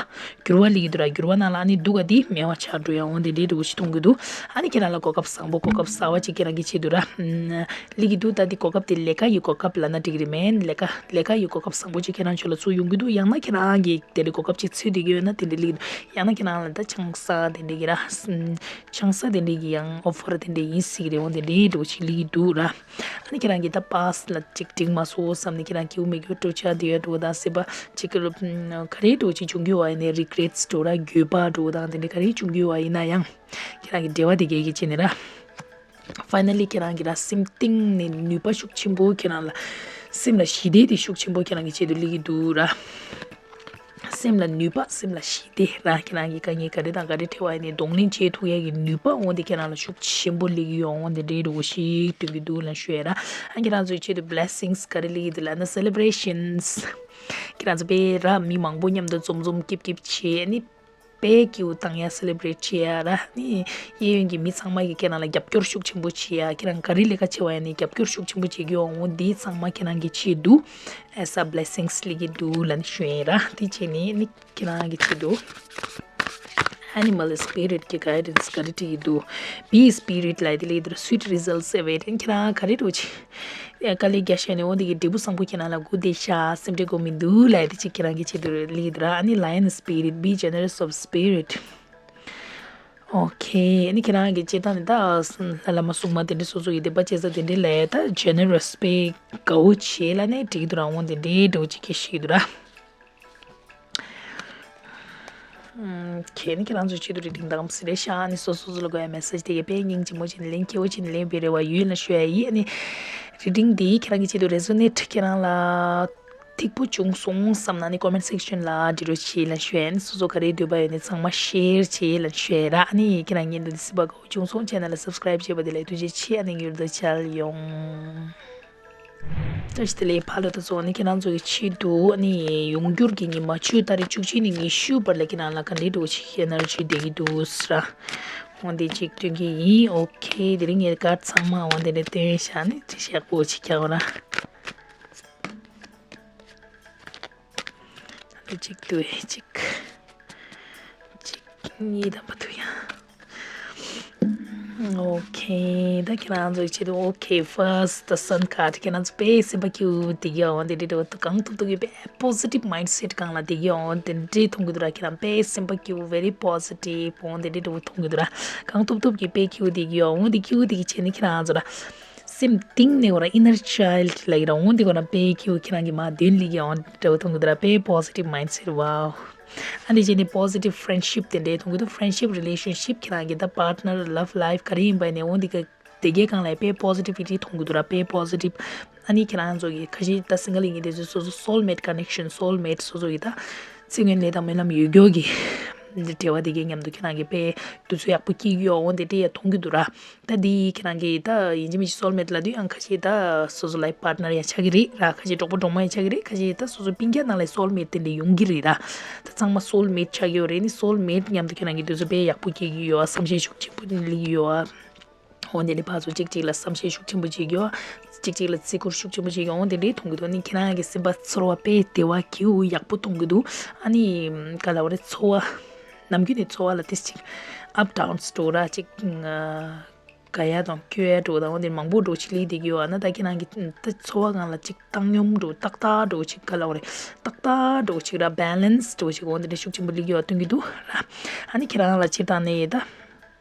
འགྱུར་བ་སླེབས་ཀྱི་འདུག་ར། འགྱུར་བ་ནང་ལ་ཨ་ནི་སྡུག་ག་དེ་མེད་པ་ཆགས་འགྲོ་ཡ། འོ་འདི་འདྲའི་འདྲ་བོ་ཅིག་མཐོང་གི་འདུག་ཨ་ནི་ཁྱེད་རང་ལ་གོ་སྐབས་བཟང་པོ་གོ་སྐབས་གསར་བ་ཅིག་ཁྱེད་རང་གི་ཆེད་དུ་ར། སླེབས་ཀྱི་འདུག་ད་འདི་གོ་སྐབས་དེ་ལས་ཀ་ཡི་གོ་སྐབས་ལབ་ན་འགྲིག་གི་རེད། མེན་ལས་ཀ་ལས་ཀ་ཡི་གོ་སྐབས་བཟང་པོ་ཅིག་ཁྱེད་རང་ཚོ་ལ་ཚུར་ཡོང་གི་འདུག་ཡང་ན་ཁྱེད་རང་གི་དེ་འདྲའི་གོ་སྐབས་ཅིག་འཚོལ་བསྡད་ཀྱི་ཡོད་ན་དེ་འདྲ་སླེབས་ཀྱི་འདུག་ཡང་ན་ཁྱེད་རང་ལ་ད་ཆང་ས་དེ་འདྲའི་གི་ར། ཆང་ས་དེ་འདྲའི་གི་ཡང་ཨོ་ཕར་དེ་འདྲའི་ཡིན་སྲིད་ཀྱི་རེད། འོ་དེ་འདྲའི་འདྲ་བོ་ཅིག་སླེབས་ཀྱི་འདུག་ར། ཨ་ནི་ཁྱེད་རང་གི་ད་པཱསི་ལ་ཅིག་འགྲིག་མ་སོང་བསམ་ནས་ཁྱེད་རང་སྐྱིད་པོ་མེད་རྒྱུ་འདྲ་བོ་ཆགས་བསྡད་ཡོད་འདྲ་བོ་དང་སྲིད་པ་ཅིག་གི་ག་རེ་འདྲ་བོ་ཅིག་བྱུང་གི་ཡོད་པ་ཡིན་ནའི་རི་གྷི་རེཊ་འདྲ་བོ་ར། འགྱོད་པ་འདྲ་བོ་དང་དེ་འདྲ་ག་རེ་བྱུང་གི་ཡོད་པ་ཡིན་ན་ཡང་ཁྱེད་རང་གི་འབྲེལ་བ་དེ་གས་ཀྱི་བྱས་ནས་ར། ཕའི་ནལ་ལི་ཁྱེད་རང་གི་ར་སེམས་གཏིང་ནས་ནུས་པ་ཤུགས་ཆེན་པོ་ཁྱེད་རང་ལ། སེམས་ལ་ཞི་བདེ་དེ་ཤུགས་ཆེན་པོ་ཁྱེད་རང་གི་ཆེད་དུ་སླེབས་ཀྱི་འདུག་ར། སེམས་ལ་ནུས་པ། སེམས་ལ་ཞི་བདེ་ར། ཁྱེད་རང་གི་དཀའ་ངལ་ག་རེ་དང་ག་རེ་འཕྲད་པ་ཡིན་ནའི་གདོང་ལེན་བྱེད་ཐུབ་ཡ་གི་ནུས་པ་འོ་འདི་ཁྱེད་རང་ལ་ཤུགས་ཆེན་པོ་སླེབས་ཀྱི་ཡོད། འོ་འདི་འདྲའི་འདྲ་བོ་ཞིག་སྟོན་གྱི་འདུག་ལབ་ཞུ་ཡ་ར། ཨ་ཁྱེད་རང་ཚོའི་ཆེད་དུ་blessings ག་རེ་སླེབས་ཀྱི་འདུག་ལབ་ན་celebrations། ཁྱེད་རང་ཚོ་དཔེ་ར་མི་མང་པོ་མཉམ་དུ་འཛོམས་འཛོམས་སྐྱིད་སྐྱིད་བྱས་ནི། དཔེ་སྐྱིད་པོ་བཏང་ཡ། སེ་ལེ་བྷི་རེཊ་བྱེད་ཡ་ར། ནི་གཡས་གཡོན་གྱི་མི་ཚང་མ་གིས་ཁྱེད་རང་ལ་རྒྱབ་སྐྱོར་ཤུགས་ཆེན་པོ་བྱེད་ཡ། ཁྱེད་རང་ག་རེ་ལས་ཀ་བྱེད་པ་ཡིན་ནའི་རྒྱབ་སྐྱོར་ཤུགས་ཆེན་པོ་བྱེད་ཀྱི་ཡོད། འོ་འདི་ཚང་མ་ཁྱེད་རང་གི་ཆེད་དུ་as a blessings སླེབས་ཀྱི་འདུག་ལབ་ནས་ཞུ་ཡ་ཡིན་ར། དེ་བྱས་ནས་ནི་ཁྱེད་རང་གི་ཆེད་དུ་animal spirit གི་guidance ག་རེ་སྤྲད་ཀྱི་འདུག bee spirit ལབ་དེ་སླེབས་འདུག sweet results await ཁྱེད་རང་ག་རེ་འདྲ་བོ་བྱེད། དཀའ་ལས་རྒྱག་ཤེས་ནས་འོ་འདི་གི་འབྲས་བུ་བཟང་པོ་ཁྱེད་རང་ལ་སྒུག་བསྡད་ཤག་སེམས་ཁྲལ་དགོས་མི་འདུག་ལབ་ཡ་དེ་ཅིག་ཁྱེད་རང་གི་ཆེད་དུ་སླེབས་འདུག་ར། ཨ་ནི་lion spirit be generous of spirit okay ཨ་ནི་ཁྱེད་རང་གི་སྤྱིར་བཏང་ནས་ད་ལྷ་ལྷ་མ་སྲུང་མ་དེ་འདྲ་སོ་སོ་ཡི་དད་པ་བྱེད་ས་དེ་འདྲ་ལ་ད་generous དཔེ་དགའ་བོ་བྱེད་ལབ་ནས་འགྲིག་འདུག་ར། འོ་འདི་འདྲའི་འདྲ་བོ་ཅིག་སྐད་ཤེས་འདུག་ར། ཁྱེད་ནི་ཁྱེད་རང་ཚོའི་ཆེད་དུ་རི་ཌིང་དང་སི་རེ་ཤ་ནི་སོ་སོ་སོ་ལ་དགོས་ཡ་མེ་སེ་ཇི་དེ་གའི་དཔེ་སྙིང་རྗེ་མོ་བྱས་ནས་ལན་སྐྱིད་པོ་བྱས་ནས་ལན་སྤེལ་རེ་བ་ཡོད་ལ་ཞུ་ཡ་ཡིན། ཨ་ནི་རི་ཌིང་འདི་ཁྱེད་རང་གི་ཆེད་དུ་resonate ཁྱེད་རང་ལ་ཐིག་པོ་བྱུང་སོང་བསམ་ན་ནི་comment section ལ་འབྲི་རོགས་བྱེད་ལ་ཞུ་ཡ་ཡིན། སོ་སོ་ག་རེ་འདོད་པ་ཡོད་ནི་ཚང་མ་share བྱེད་ལ་ཞུ་ཡ་ར། ཨ་ནི་ཁྱེད་རང་ཉིད་འདི་སྲིད་པ་དགའ་བོ་བྱུང་སོང་། channel ལ་subscribe བྱས་པ་དེ་ལ་ཐུགས་རྗེ་ཆེ། ཨ་ནི་ངེད་ཚོ་མཇལ་ཡོང་། བཀྲ་ཤིས་བདེ་ལེགས་ཕ་ལོ། ད་གཟོད་ནི་ཁྱེད་རང་ཚོ་གི་ཆེད་དུ་ནི་ཡོང་འགྱུར་གྱི་ཉི་མ་ཆུ་ཏ་རིག་བཅུ་གཅིག་ནས་ཉི་ཤུ་བར་ལ་ཁྱེད་རང་ལ་ག་འདྲའི་འདྲ་བོ་ཞིག་ཤེས་ན་རུ་ཆུ་བསྡད་ཀྱི་འདུག་ཟེར། འོ་འདི་གཅིག་སྟོན་གྱི་ཡིན། ཨོ་ཁེ། དེ་རིང་ངས་ཀར་ཚང་མ་འོ་འདི་འདྲ་སྟོན་བཞག་ནི་ཅི་ཞག་པོ་ཅིག་རྒྱག་ར། འདི་གཅིག་ཏུ་གཅིག་གཅིག་གཉིས་དམ་པ་དུ་ཡང་། ཨོ་ཁེ། ད་ཁྱེད་རང་ཚོའི་ཆེད་དུ་ཨོ་ཁེ། first the sun card ཁྱེད་རང་ཚོ་དཔེ་སེམས་པ་སྐྱིད་པོ་བསྡད་ཀྱི་ཡོད། འོ་འདི་འདྲའི་འདྲ་བོ་གང་ཐུབ་ཐུབ་ཀྱིས་དཔེ་positive mindset སྒང་ལ་བསྡད་ཀྱི་ཡོད། འོ་འདི་འདྲའི་མཐོང་གི་འདུག་ར། ཁྱེད་རང་དཔེ་སེམས་པ་སྐྱིད་པོ་very positive འོ་འདི་འདྲའི་འདྲ་བོ་མཐོང་གི་འདུག་ར། གང་ཐུབ་ཐུབ་ཀྱིས་དཔེ་སྐྱིད་པོ་བསྡད་ཀྱི་ཡོད། འོ་འདི་སྐྱིད་པོ་བསྡད་ཀྱི་བྱས་ནས་ཁྱེད་རང་ཚོ་ར་སེམས་གཏིང་ནས་འོ་ར་inner child ལབ་ཀྱི་ར། འོ་འདི་འོ་ར་དཔེ་སྐྱིད་པོ་ཁྱེད་རང་གི་མ་དོན་སླེབས་ཀྱི་འོ་འདྲ་བོ་མཐོང་གི་འདུག་ར། དཔེ་positive mindset wow ཨ་ནི་བྱས་ནས་positive friendship དེ་འདྲའི་མཐོང་གི་འདུག friendship relationship ཁྱེད་རང་གི་ད་partner love life ག་རེ་ཡིན་པ་ནས་འོ་འདི་ག་དེ་གའི་སྒང་ལ་དཔེ་positivity མཐོང་གི་འདུག་ར། དཔེ་positive ཨ་ནི་ཁྱེད་རང་ཚོ་གི་ཁ་ཤས་ད་single ཡིན་མཁན་དེ་ཚོས་སོ་སོ་soulmate connection soulmate སོ་སོ་གི་ད་ཚེ་སྔོན་ལས་དང་སྨོན་ལམ་ཡོད་རྒྱུ་གི་འབྲེལ་བ་དེ་གའི་མཉམ་དུ་ཁྱེད་རང་གི་དཔེ་དུས་ཚོད་ཡག་པོ་སྐྱེལ་གྱི་ཡོད། འོ་འདི་འདྲའི་ཡ་མཐོང་གི་འདུག་ར། ད་འདི་ཁྱེད་རང་གི་ད་ཡིན་གཅིག་མིན་གཅིག་soulmate ལབ་དུས་ཡང་ཁ་ཤས་ད་སོ་སོ་life partner ཡང་ཆགས་ཀྱི་རེད་ར། ཁ་ཤས་གྲོགས་པོ་གྲོགས་མོ་ཡང་ཆགས་ཀྱི་རེད། ཁ་ཤས་ད་སོ་སོ་སྤུན་ཀྱག་ནང་ལ་soulmate དེ་འདྲ་ཡོང་གི་རེད་ར། ད་ཚང་མ་soulmate ཆགས་ཀྱི་ཡོད་རེད། ནི་soulmate མཉམ་དུ་ཁྱེད་རང་གི་དུས་ཚོད་དཔེ་ཡག་པོ་སྐྱེལ་གྱི་ཡོད་ཨ། བསམ་ཤེས་ཤུགས་ཆེན་པོ་སླེབས་ཀྱི་ཡོད་ཨ། འོ་འདི་ནི་ཕར་ཚུར་གཅིག་གཅིག་ལ་བསམ་ཤེས་ཤུགས་ཆེན་པོ་བྱེད་ཀྱི་ཡོད་ཨ། གཅིག་གཅིག་ལ་བརྩི་བཀུར་ཤུགས་ཆེན་པོ་བྱེད་ཀྱི་ཡོད། འོ་འདི་འདྲའི་མཐོང་གི་འདུག་ནི་ཁྱེད་རང་གི་སེམས་པ་ཚོར་བ་དཔེ་བདེ་བ་སྐྱིད་པོ་ཡག་པོ་མཐོང་གི་འདུག་ཨ་ནི་ག་ལབ་དགོས་རེད། ཚོར་བ་ནམ་རྒྱུན་ནས་ཚོར་བ་ལ་ཏིས་ཅིག་up downs འགྲོ་ར་ཅིག་དགའ་ཡ་དང་སྐྱོ་ཡ་འགྲོ་དང་འོ་འདི་མང་པོ་འགྲོ་ཅིག་སླེབས་བསྡད་ཀྱི་ཡོད་ཨ། ན་ད་ཁྱེད་རང་གི་ད་ཚོར་བ་སྒང་ལ་ཅིག་བཏང་སྙོམས་འགྲོ་ཏག་ཏག་འགྲོ་ཅིག་ག་ལབ་དགོས་རེད། ཏག་ཏག་འགྲོ་ཅིག་ར་balance འགྲོ་ཅིག་འོ་འདི་འདྲ་ཤུགས་ཆེན་པོ་སླེབས་ཀྱི་ཡོད་སྟོན་གྱི་འདུག་ར། ཨ་ནི་ཁྱེད་རང་ལ་སྤྱིར་བཏང་ནས་ད།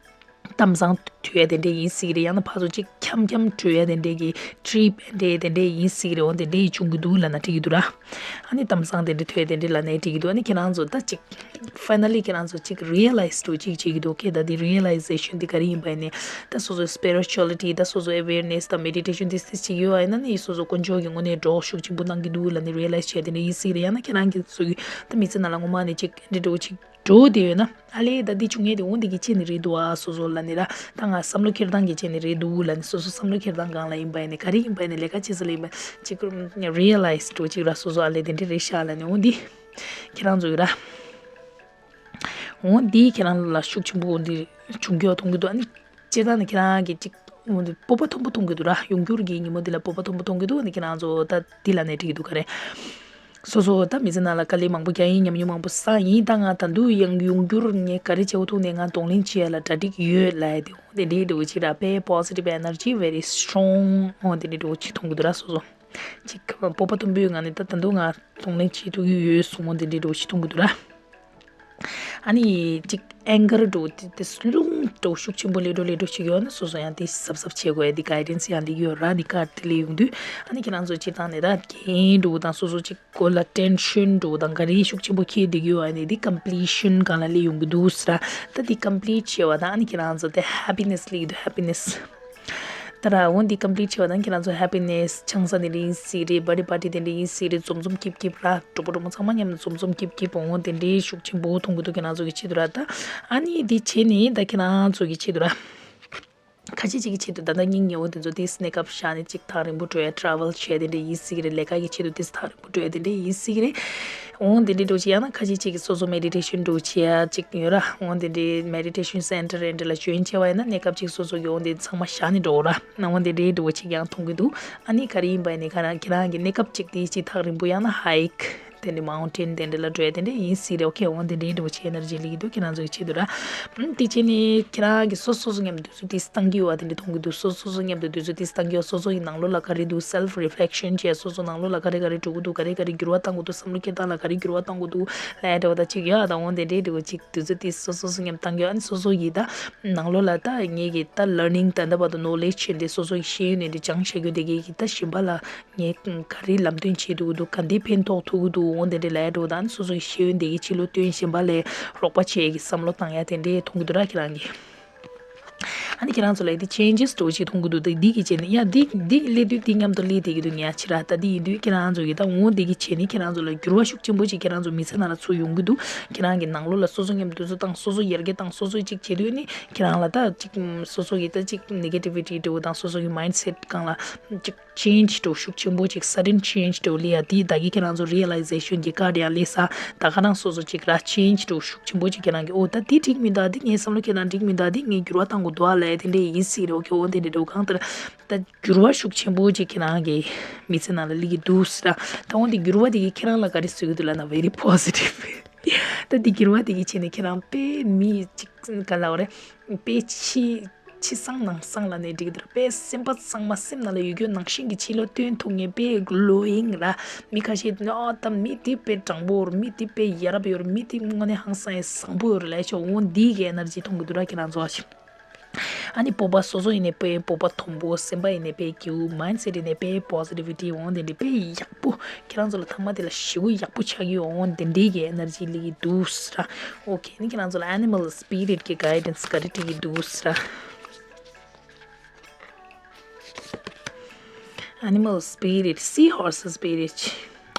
གཏམ་བཟང་ཐོས་ཡ་དེ་འདྲས་ཡིན་སྲིད་ཀྱི་རེད། ཡང་ན་ཕར་ཚུར་ཅིག་འཁྱམ་འཁྱམ་བྲོས་ཡ་དེ་འདྲས་ཀྱི་ཊི་རིབ་དེ་འདྲས་དེ་འདྲས་ཡིན་སྲིད་ཀྱི་རེད། འོ་དེ་འདྲས་ཡིན་བྱུང་གི་འདུག་ལབ་ན་འགྲིག་གི་འདུག་ར། ཨ་ནི་གཏམ་བཟང་དེ་འདྲས་ཐོས་ཡ་དེ་འདྲས་ལབ་ནའི་འགྲིག་གི་འདུག་ཨ་ནི་ཁྱེད་རང་ཚོ་ད་ཅིག་ཕའི་ནལ་ལི་ཁྱེད་རང་ཚོ་ཅིག་རི་ཡ་ལའི་ཛི་འདྲ་བོ་ཅིག་བྱེད་ཀྱི་འདུག་ཁྱེད་ད་དེ་རི་ཡ་ལའི་ཛེ་ཤན་དེ་ག་རེ་ཡིན་པ་ཡིན་ནའི། ད་སོ་སོའི་སི་པི་རི་ཅུ་ཨལ་ཊི་ད་སོ་སོའི་ཨེ་ཝེར་ནེ་སི་དང་མེ་ཌི་ཊེ་ཤན་དེ་སི་བྱེད་ཀྱི་ཡོད་པ་ཡིན་ན་ནི་སོ་སོ་དཀོན་མཆོག་གི་དངོས་གནས་གྲོགས་ཤུགས་ཆེན་པོ་གནང་གི་འདུག་ལབ་ནས་རི་ཡ་ལའི་ཛི་བྱས་དེ་འདྲ་ཡིན་སྲིད་ཀྱི་རེད། ཡང་ན་ཁྱེད་རང་གི་སོ་སོའི་ད་མི་ཚེ་ནང་ལ་ངོ་མ་ནས་ཅིག་འདི་འདྲ་བོ་ཅིག་འགྲོ་བསྡད་ཡོད་ན། ཨ་ལས་ད་འདི་བྱུང་ངེས་དེ་འོ་འདི་གི་ཆེད་ནས་རེད་འདུག་ཨ། སོ་སོ་ལབ་ནས་ར། ད་ང་བསམ་བློ་འཁྱེར་སྟངས་ཀྱི་ཆེད་ནས་རེད་འདུག་ལབ་ནས། སོ་སོ་བསམ་བློ་འཁྱེར་སྟངས་སྒང་ལ་ཡིན་པ་ཡིན་ནའི་ག་རེ་ཡིན་པ་ཡིན་ནའི་ལས་ཀ་བྱེད་ས་ལ་ཡིན་པ་ཅིག་རི་ཡ་ལའི་ཛི་འདྲ་བོ་ཅིག་ར། སོ་སོ་ཨ་ལས་དེ་འདྲ་རེད་ཤག་ལབ་ནས། འོ་འདི་ཁྱེད་རང་ཚོ་གི་ར། འོ་འདི་ཁྱེད་རང་ལ་ཤུགས་ཆེན་པོ་འོ་འདི་བྱུང་རྒྱུ་མཐོང་གི་འདུག་ཨ་ནི་སྤྱིར་བཏང་ནས་ཁྱེད་རང་གི་ཅིག་འོ་འདི་སྤོབས་པ་མཐོན་པོ་མཐོང་གི་འདུག་ར། ཡོང་འགྱུར་གྱི་ཉིན་མོ་འདི་ལ་སྤོབས་པ་མཐོན་པོ་མཐོང་གི་འདུག་ཨ་ནི་ཁྱེད་རང་ཚོ་ད་འདི་ལབ་ནའི་འགྲིག་གི་འདུག་ག་རེ། སོ་སོ་ད་མི་ཚེ་ནང་ལ་དཀའ་ལས་མང་པོ་བརྒྱབ་ཡིན། ཉམས་མྱོང་མང་པོ་བསགས་ཡིན། ད་ང་ད་དུང་ཡང་ཡོང་འགྱུར་ངས་ག་རེ་བྱེད་དགོས་ཐུག་ནས་ང་གདོང་ལེན་བྱེད་ཡ་ལ་གྲ་སྒྲིག་ཡོད་ལབ་ཡ་དེ་འོ་དེ་འདྲའི་འདྲ་བོ་ཅིག་ར། དཔེ་པོ་ཟི་ཊིབ་ཨེ་ནར་ཇི་very strong འོ་དེ་འདྲའི་འདྲ་བོ་ཅིག་མཐོང་གི་འདུག་ར། སོ་སོ་ཅིག་སྤོབས་པ་མཐོན་པོའི་ངང་ནས་ད་ད་དུང་ང་གདོང་ལེན་བྱེད་ཐུབ་ཀྱི་ཡོད་གསུངས། འོ་དེ་འདྲའི་འདྲ་བོ་ཅིག་མཐོང་གི་འདུག་ར། ཨ་ནི་ཅིག་ཨེང་གར་འདྲ་བོ་དེ་དེ་རླུང་འདྲ་བོ་ཤུགས་ཆེན་པོ་སླེབས་འགྲོ་སླེབས་འགྲོ་བྱེད་ཀྱི་ཡོད་ན་སོ་སོ་ཡང་དེ་གཟབ་གཟབ་བྱེད་དགོས་ཡ་དེ་གའི་ཌེན་སི་ཡང་སླེབས་ཀྱི་ཡོད་ར། དེ་ཀར་དེ་སླེབས་ཡོང་དུས་ཨ་ནི་ཁྱེད་རང་ཚོ་སྤྱིར་བཏང་ནས་ད་རྒན་འདྲ་བོ་དང་སོ་སོ་ཅིག་མགོ་ལ་ཊེན་ཤན་འདྲ་བོ་དང་ག་རེ་ཤུགས་ཆེན་པོ་འཁྱེར་བསྡད་ཀྱི་ཡོད་ཨ་ནི་དེ་ཀམ་པི་ལི་ཤན་སྒང་ལ་སླེབས་ཡོང་གི་འདུག་ཟེར་ར། ད་དེ་ཀམ་པི་ལི་ཊི་བྱས་པ་དང་ཨ་ནི་ཁྱེད་རང་ཚོ་དེ་ཧེ་པི་ནེ་སི་སླེབས་ཀྱི་འདུག་ཧེ་པི་ནེ་སི། ད་ར་འོ་འདི་ཀམ་པི་ལི་ཊི་བྱས་པ་དང་ཁྱེད་རང་ཚོ་ཧེ་པི་ནེ་སི་ཆང་ས་དེ་འདྲ་ཡིན་སྲིད་རེད། བར་ཌེ་པར་ཊི་དེ་འདྲ་ཡིན་སྲིད་རེད། འཛོམས་འཛོམས་སྐྱིད་སྐྱིད་ར། གྲོགས་པོ་གྲོགས་མོ་ཚང་མ་མཉམ་དུ་འཛོམས་འཛོམས་སྐྱིད་སྐྱིད་པོ་འོ་དེ་འདྲའི་ཤུགས་ཆེན་པོ་མཐོང་གི་འདུག་ཁྱེད་རང་ཚོ་གི་ཆེད་དུ་ར། ད་ཨ་ནི་འདི་བྱས་ནས་ད་ཁྱེད་རང་ཚོ་གི་ཆེད་དུ་ར། ཁ་ཤས་ཅིག་གི་ཆེད་དུ་ད་ལྟ་སྙིང་ཉེ་བོ་དེ་ཚོ་དེ་སི་ནེག་ཨབ་བཞག་ནས་ཅིག་ཐག་རིང་པོ་འགྲོ་ཡ་ཊ་རེ་ཝལ་བྱས་དེ་འདྲ་ཡིན་སྲིད་རེད། ལས་ཀ་གི་ཆེད་དུ་དེ་ཐག་རིང་པོ་འགྲོ་ཡ་དེ་འདྲ་ཡིན་སྲིད་རེད། འོ་དེ་འདྲའི་འགྲོ་ཅིག་ཡང་ན་ཁ་ཤས་ཅིག་གིས་སོ་སོ་མེ་ཌི་ཊེ་ཤན་འགྲོ་བྱེད་ཡ་ཅིག་ཡོད་ར། འོ་དེ་འདྲའི་མེ་ཌི་ཊེ་ཤན་སེན་ཊར་དེ་འདྲ་ལ་ཇོ་ཡིན་བྱས་པ་ཡིན་ན་གནས་སྐབས་ཅིག་སོ་སོ་གི་འོ་དེ་ཚང་མ་བཞག་ནས་འགྲོ་ར། ན་འོ་དེ་འདྲའི་འགྲོ་བ་ཅིག་ཡང་མཐོང་གི་འདུག་ཨ་ནི་ག་རེ་ཡིན་པ་ཡིན་ནའི་ཁ་རང་ཁྱེད་རང་གི་གནས་སྐབས་ཅིག་དེ་ཅིག་ཐག་རིང་པོ་ཡང་ན་ཧའིཀ་དེ་འདྲ་མའུན་ཊེན་དེ་འདྲ་ལ་འགྲོ་ཡ་དེ་འདྲ་ཡིན་སྲིད་རེད། ཨོ་ཁེ་འོ་དེ་འདྲའི་འགྲོ་བྱེད་ཨེ་ནར་ཇི་སླེབས་ཀྱི་འདུག་ཁྱེད་རང་ཚོ་གི་ཆེད་དུ་ར། ཨ་དེ་བྱས་ནས་ཁྱེད་རང་གི་སོ་སོ་སོ་མཉམ་དུ་དུས་ཚོད་ཏིས་བཏང་གི་ཡོད་པ་དེ་འདྲ་མཐོང་གི་འདུག་སོ་སོ་སོ་མཉམ་དུ་དུས་ཚོད་ཏིས་བཏང་གི་ཡོད། སོ་སོ་ཡི་ནང་ལོགས་ལ་ག་རེ་འདུག་སེལ་ཕི་རི་ཕི་ལེག་ཤན་བྱས། སོ་སོ་ནང་ལོགས་ལ་ག་རེ་ག་རེ་འགྲོ་གི་འདུག་ག་རེ་ག་རེ་འགྱུར་བ་གཏང་དགོས་འདུག་བསམ་བློ་འཁྱེར་སྟངས་ལ་ག་རེ་འགྱུར་བ་གཏང་དགོས་འདུག་ལབ་ཡ་འདྲ་བོ་ད་ཅིག་ཡོད། ད་འོ་དེ་འདྲའི་འདྲ་བོ་ཅིག་དུས་ཚོད་ཏིས་སོ་སོ་སོ་མཉམ་བཏང་གི་ཡོད། ཨ་ནི་སོ་སོ་ཡི་ད་ནང་ལོགས་ལ་ད་ངེད་ཀྱི་ད་ལར་ནིང་ད་ལྟ་བར་དུ་ནོ་ལེཇ་བྱས་ཏེ་སོ་སོ་ཡི་ཤེས་ཡོན་དེ་འདྲ་སྦྱངས་བཞག་རྒྱུ་དེ་གས་ཀྱི་ད་གཞན་པ་ལ་ངས་ག་རེ་ལམ་སྟོན་བྱེད་ཐུབ་ཀྱི་འདུག་ག་འདྲའི་ཕན་ཐོགས་ཐུབ་ཀྱི་འདུག་འོ་དེ་འདྲའི་ལབ་ཡ་འདྲ་བོ་ད་ཨ་ནི་སོ་སོ་ཡི་ཤེས་ཡོན་དེ་གས་ཕྱི་ལོགས་སྟོན། གཞན་པ་ལ་རོགས་པ་བྱེད་ཀྱི་བསམ་བློ་བཏང་ཡ་དེ་འདྲའི་མཐོང་གི་འདུག་ར་ཁྱེད་རང་གིས། ཨ་ནི་ཁྱེད་རང་ཚོ་ལ་འདི་ཆེན་ཇེས་འདྲ་བོ་ཅིག་མཐོང་གི་འདུག་འདི་འདི་གི་རྗེས་ནས་ཡ་འདི་འདི་སླེབས་དུས་འདི་མཉམ་དུ་སླེབས་བསྡད་ཀྱི་འདུག་ངས་ཕྱི་ར། ད་འདི་ཡིན་དུས་ཁྱེད་རང་ཚོ་གི་ད་འོ་འདི་གི་བྱས་ནས་ཁྱེད་རང་ཚོ་ལ་འགྱུར་བ་ཤུགས་ཆེན་པོ་ཅིག་ཁྱེད་རང་ཚོ་མི་ཚེ་ནང་ལ་ཚུར་ཡོང་གི་འདུག་ཁྱེད་རང་གི་ནང་ལོགས་ལ་སོ་སོ་མཉམ་དུ་དུས་ཚོད་བཏང་། སོ་སོ་ཡར་རྒྱས་བཏང་། སོ་སོ་ཅིག་བྱེད་དུས་ནི་ཁྱེད་རང་ལ་ད་ཅིག་སོ་སོ་གི་ད་ཅིག་ནེ་གེ་ཊི་བི་ཊི་འདྲ་བོ་དང་སོ་སོ་གི་མའིན་ཌི་སེ་ཊི་སྒང་ལ་ཅིག་ཆེན་ཇི་འདྲ་བོ་ཤུགས་ཆེན་པོ་ཅིག་སཱ་ཌེན་ཆེན་ཇི་འདྲ་བོ་སླེབས་ཡ་དེ་ད་གི་ཁྱེད་རང་ཚོ་རི་ཡ་ལའི་ཟེ་ཤན་གྱི་ཀར་ཡང་སླེབས་ས། ད་ག་རང་སོ་སོ་ཅིག་ར་ཆེན་ཇི་འདྲ་བོ་ཤུགས་ཆེན་པོ་ཅིག་ཁྱེད་རང་གི་འོ་ད་དེ་འགྲིག་མི་འདུག་དེ་ངའི་བསམ་བློ་ཁྱེད་རང་འགྲིག་མི་འདུག་དེ་ངས་འགྱུར་བ་གཏང་དགོས་འདུག་ཨ་ལབ་ཡ་དེ་འདྲ་ཡིན་སྲིད་རེད། ཨོ་ཁེ་འོ་དེ་འདྲ་འདྲ་བོ་གང་ལྟར་ད་འགྱུར་བ་ཤུགས་ཆེན་པོ་ཅིག་ཁྱེད་རང་གི་མི་ཚེ་ནང་ལ་སླེབས་ཀྱི་འདུག་ཟེར། ད་འོ་དེ་འགྱུར་བ་དེ་གིས་ཁྱེད་རང་ལ་ག་རེ་བཟོ་གི་འདུག་ལབ་ན་very positive ད་དེ་འགྱུར་བ་དེ་གིས་བྱས་ནས་ཁྱེད་རང་དཔེ་མི་ཅིག་ག་ལབ་རེད། དཔེ་ཕྱི་ཕྱི་གསང་ནང་གསང་ལབ་ནའི་འགྲིག་གི་འདུག་དཔེ་སེམས་པ་གཙང་མ་སེམས་ནང་ལ་ཡོད་རྒྱུ་ནང་བཞིན་གྱི་ཕྱི་ལོགས་སྟོན་ཐུབ་མཁན་དཔེ་གློ་ཡིང་ར། མི་ཁ་ཤས་ཨ་ད་མི་དེ་དཔེ་དྲང་པོ་ཡོད་རེད། མི་དེ་དཔེ་ཡ་རབས་ཡོད་རེད། མི་དེ་དངོས་གནས་ཧང་སང་ཡ་བཟང་པོ་ཡོད་རེད་ལབ་ཆོག་འོ་འདི་གི་ཨེ་ནར་ཇི་མཐོང་གི་འདུག་ར་ཁྱེད་རང་ཚོ་ཨ་ཞིག་ཨ་ནི་སྤོབས་པ་སོ་སོ་ཡིན་ནའི་དཔེ་སྤོབས་པ་མཐོན་པོ། སེམས་པ་ཡིན་ནའི་དཔེ་སྐྱིད་པོ། མའིན་ཌི་སེ་ཊི་ཡིན་ནའི་དཔེ་པོ་སི་ཊི་བི་ཊི་འོ་དེ་འདྲའི་དཔེ་ཡག་པོ། ཁྱེད་རང་ཚོ་ལ་ཐ་མ་དེ་ལ་ཞེ་པོ་ཡག་པོ་ཆགས་ཀྱི་འོ་དེ་འདྲའི་གི་ཨེ་ནར་ཇི་སླེབས་ཀྱི་འདུག་ཟེར། ཨོ་ཁེ། ཨ་ནི་ཁྱེད་རང་ཚོ་ལ་ཨེ་ནི་མལ་སི་པི་རི་ཊི་གི་གའི་ཌེན་སི་ག་རེ་སྤྲད་ཀྱི་འདུག་ཟེར། Animal spirit, seahorse spirit,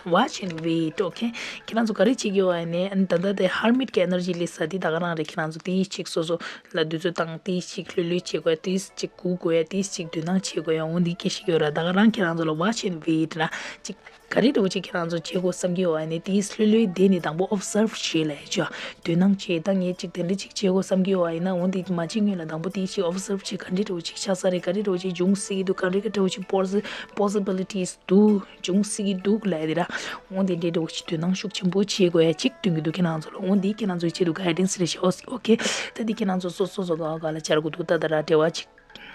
watch and wait. ཨོ་ཁེ། ཁྱེད་རང་ཚོ་ག་རེ་བྱེད་ཀྱི་ཡོད་ཨ་ནི། ཨ་ནི་ད་ལྟ་དེ་ཧར་མིཊ་གི་ཨེ་ནར་ཇི་སླེབས་ས་དེ་ད་ག་རང་རེད། ཁྱེད་རང་ཚོ་དེ་ཅིག་སོ་སོ་ལ་དུས་ཚོད་བཏང་། དེ་ཅིག་ལྷོད་ལྷོད་བྱེད་དགོས་ཡ། དེ་ཅིག་སྒུག་དགོས་ཡ། དེ་ཅིག་དོ་སྣང་བྱེད་དགོས་ཡ། འོ་འདི་སྐད་ཆ་ཡོད་ར། ད་ག་རང་ཁྱེད་རང་ཚོ་ལ་watch and wait ར། ཅིག་ག་རེ་འདྲ་བོ་ཅིག་ཁྱེད་རང་ཚོ་བྱེད་དགོས་བསམ་གྱི་ཡོད་ཨ་ནི། དེ་ལྷོད་ལྷོད་བསྡད་ནས་དང་པོ་ཨོབ་སརབ་བྱེད་ལབ་ཡ་ཅིག་དོ་སྣང་བྱེད། ད་ངས་ཅིག་དེ་འདྲ་ཅིག་བྱེད་དགོས་བསམ་གྱི་ཡོད་ཨ་ཡིན་ན། འོ་འདི་མ་བྱེད་སྔོན་ལ་དང་པོ་དེ་ཅིག་ཨོབ་སརབ་བྱེད། ག་འདྲ་འདྲ་བོ་ཅིག་ཆགས་ས་རེད། ག་རེ་འདྲ་བོ་ཅིག་འབྱུང་སྲིད་ཀྱི་འདུག་ག་འདྲ་ག་འདྲ་བོ་ཅིག་པོ་སི་པོ་སི་བི་ལི་ཊིས་འདུག་འབྱུང་སྲིད་ཀྱི་འདུག་ལབ་ཡ་དེ་ར། འོ་འདི་འདྲའི་འདྲ་བོ་ཅིག་དོ་སྣང་ཤུགས་ཆེན་པོ་བྱེད་དགོས་ཡ་ཅིག་སྟོན་གྱི་འདུག་ཁྱེད་རང་ཚོ་ལ། འོ་འདི་ཁྱེད་རང་ཚོའི་ཆེད་དུ་གའི་ཌེན་སི་རེད་ཤག་ཨོ་ཁེ། ད་འདི་ཁྱེད་རང་ཚོ་སོ་སོ་སོ་ག་ག་ལ་བཅར་དགོས་འདུག་ད་ད་ར་འབྲེལ་བ་ཅིག་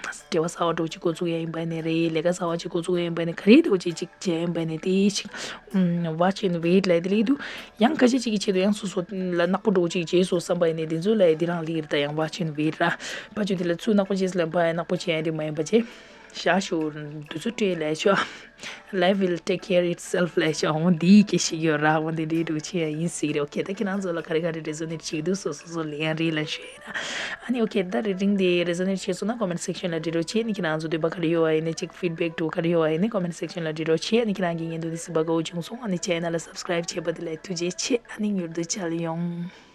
འབྲེལ་བ་གསར་བ་འདྲ་བོ་ཅིག་འགོ་བཙུགས་ཡ་ཡིན་པ་ནས་རེད། ལས་ཀ་གསར་བ་ཅིག་འགོ་བཙུགས་ཡ་ཡིན་པ་ནས་ག་རེ་འདྲ་བོ་ཅིག་ཅིག་བྱས་ཡིན་པ་ནས་དེ་ཅིག་ཨམ། Watch and wait ལབ་དེ་ལས་འདུག་ཡང་ཁ་ཤས་ཅིག་གི་ཆེད་དུ་ཡང་སོ་སོ་ལ་ནག་པོ་འདྲ་བོ་ཅིག་བྱས་སོང་བསམ་པ་ཡིན་ནས་དེ་ཚོ་ལ་ཡ་དེ་རང་ལིར་ད་ཡང་Watch and wait ར། ཕ་ཆུ་དེ་ལ་ཚུར་ནག་པོ་བྱས་ལ་ཕ་ཡ་ནག་པོ་བྱས་ཡ་དེ་མ་ཡིན་པ་བྱས། ཞག་ཞུ་དུས་ཚོད་སྤྲད་ལས་ཆོག Life will take care itself ལས་ཆོག་འོ་འདིའི་སྐད་ཤིག་ཡོད་ར། འོ་འདི་འདྲའི་འདྲ་བོ་ཅིག་ཡིན་སྲིད་རེད། ཨོ་ཁེ། ད་ཁྱེད་རང་ཚོ་ལ་ག་རེ་ག་རེ་resonate བྱེད་ཀྱི་འདུག་སོ་སོ་སོ་ལ་ཡང་རེ་ལ་ཞུ་ཡ་ར། ཨ་ནི་ཨོ་ཁེ། ད་reading འདི་resonate བྱས་སོང་ན་comment section ལ་འབྲི་རོགས་བྱེད། ཨ་ནི་ཁྱེད་རང་ཚོ་འདོད་པ་ག་རེ་ཡོད་པ་ཡིན་ན་ཅིག་feedback འདྲ་བོ་ག་རེ་ཡོད་པ་ཡིན་ན་comment section ལ་འབྲི་རོགས་བྱེད། ཨ་ནི་ཁྱེད་རང་གི་ཉན་ཐོས་འདི་གཟིགས་པ་དགའ་བོ་བྱུང་སོང་ཨ་ནི་channel ལ་subscribe བྱས་པ་དེ་ལ་ཐུགས་རྗེ་ཆེ། ཨ་ནི་མྱུར་དུ་མཇལ་ཡོང་།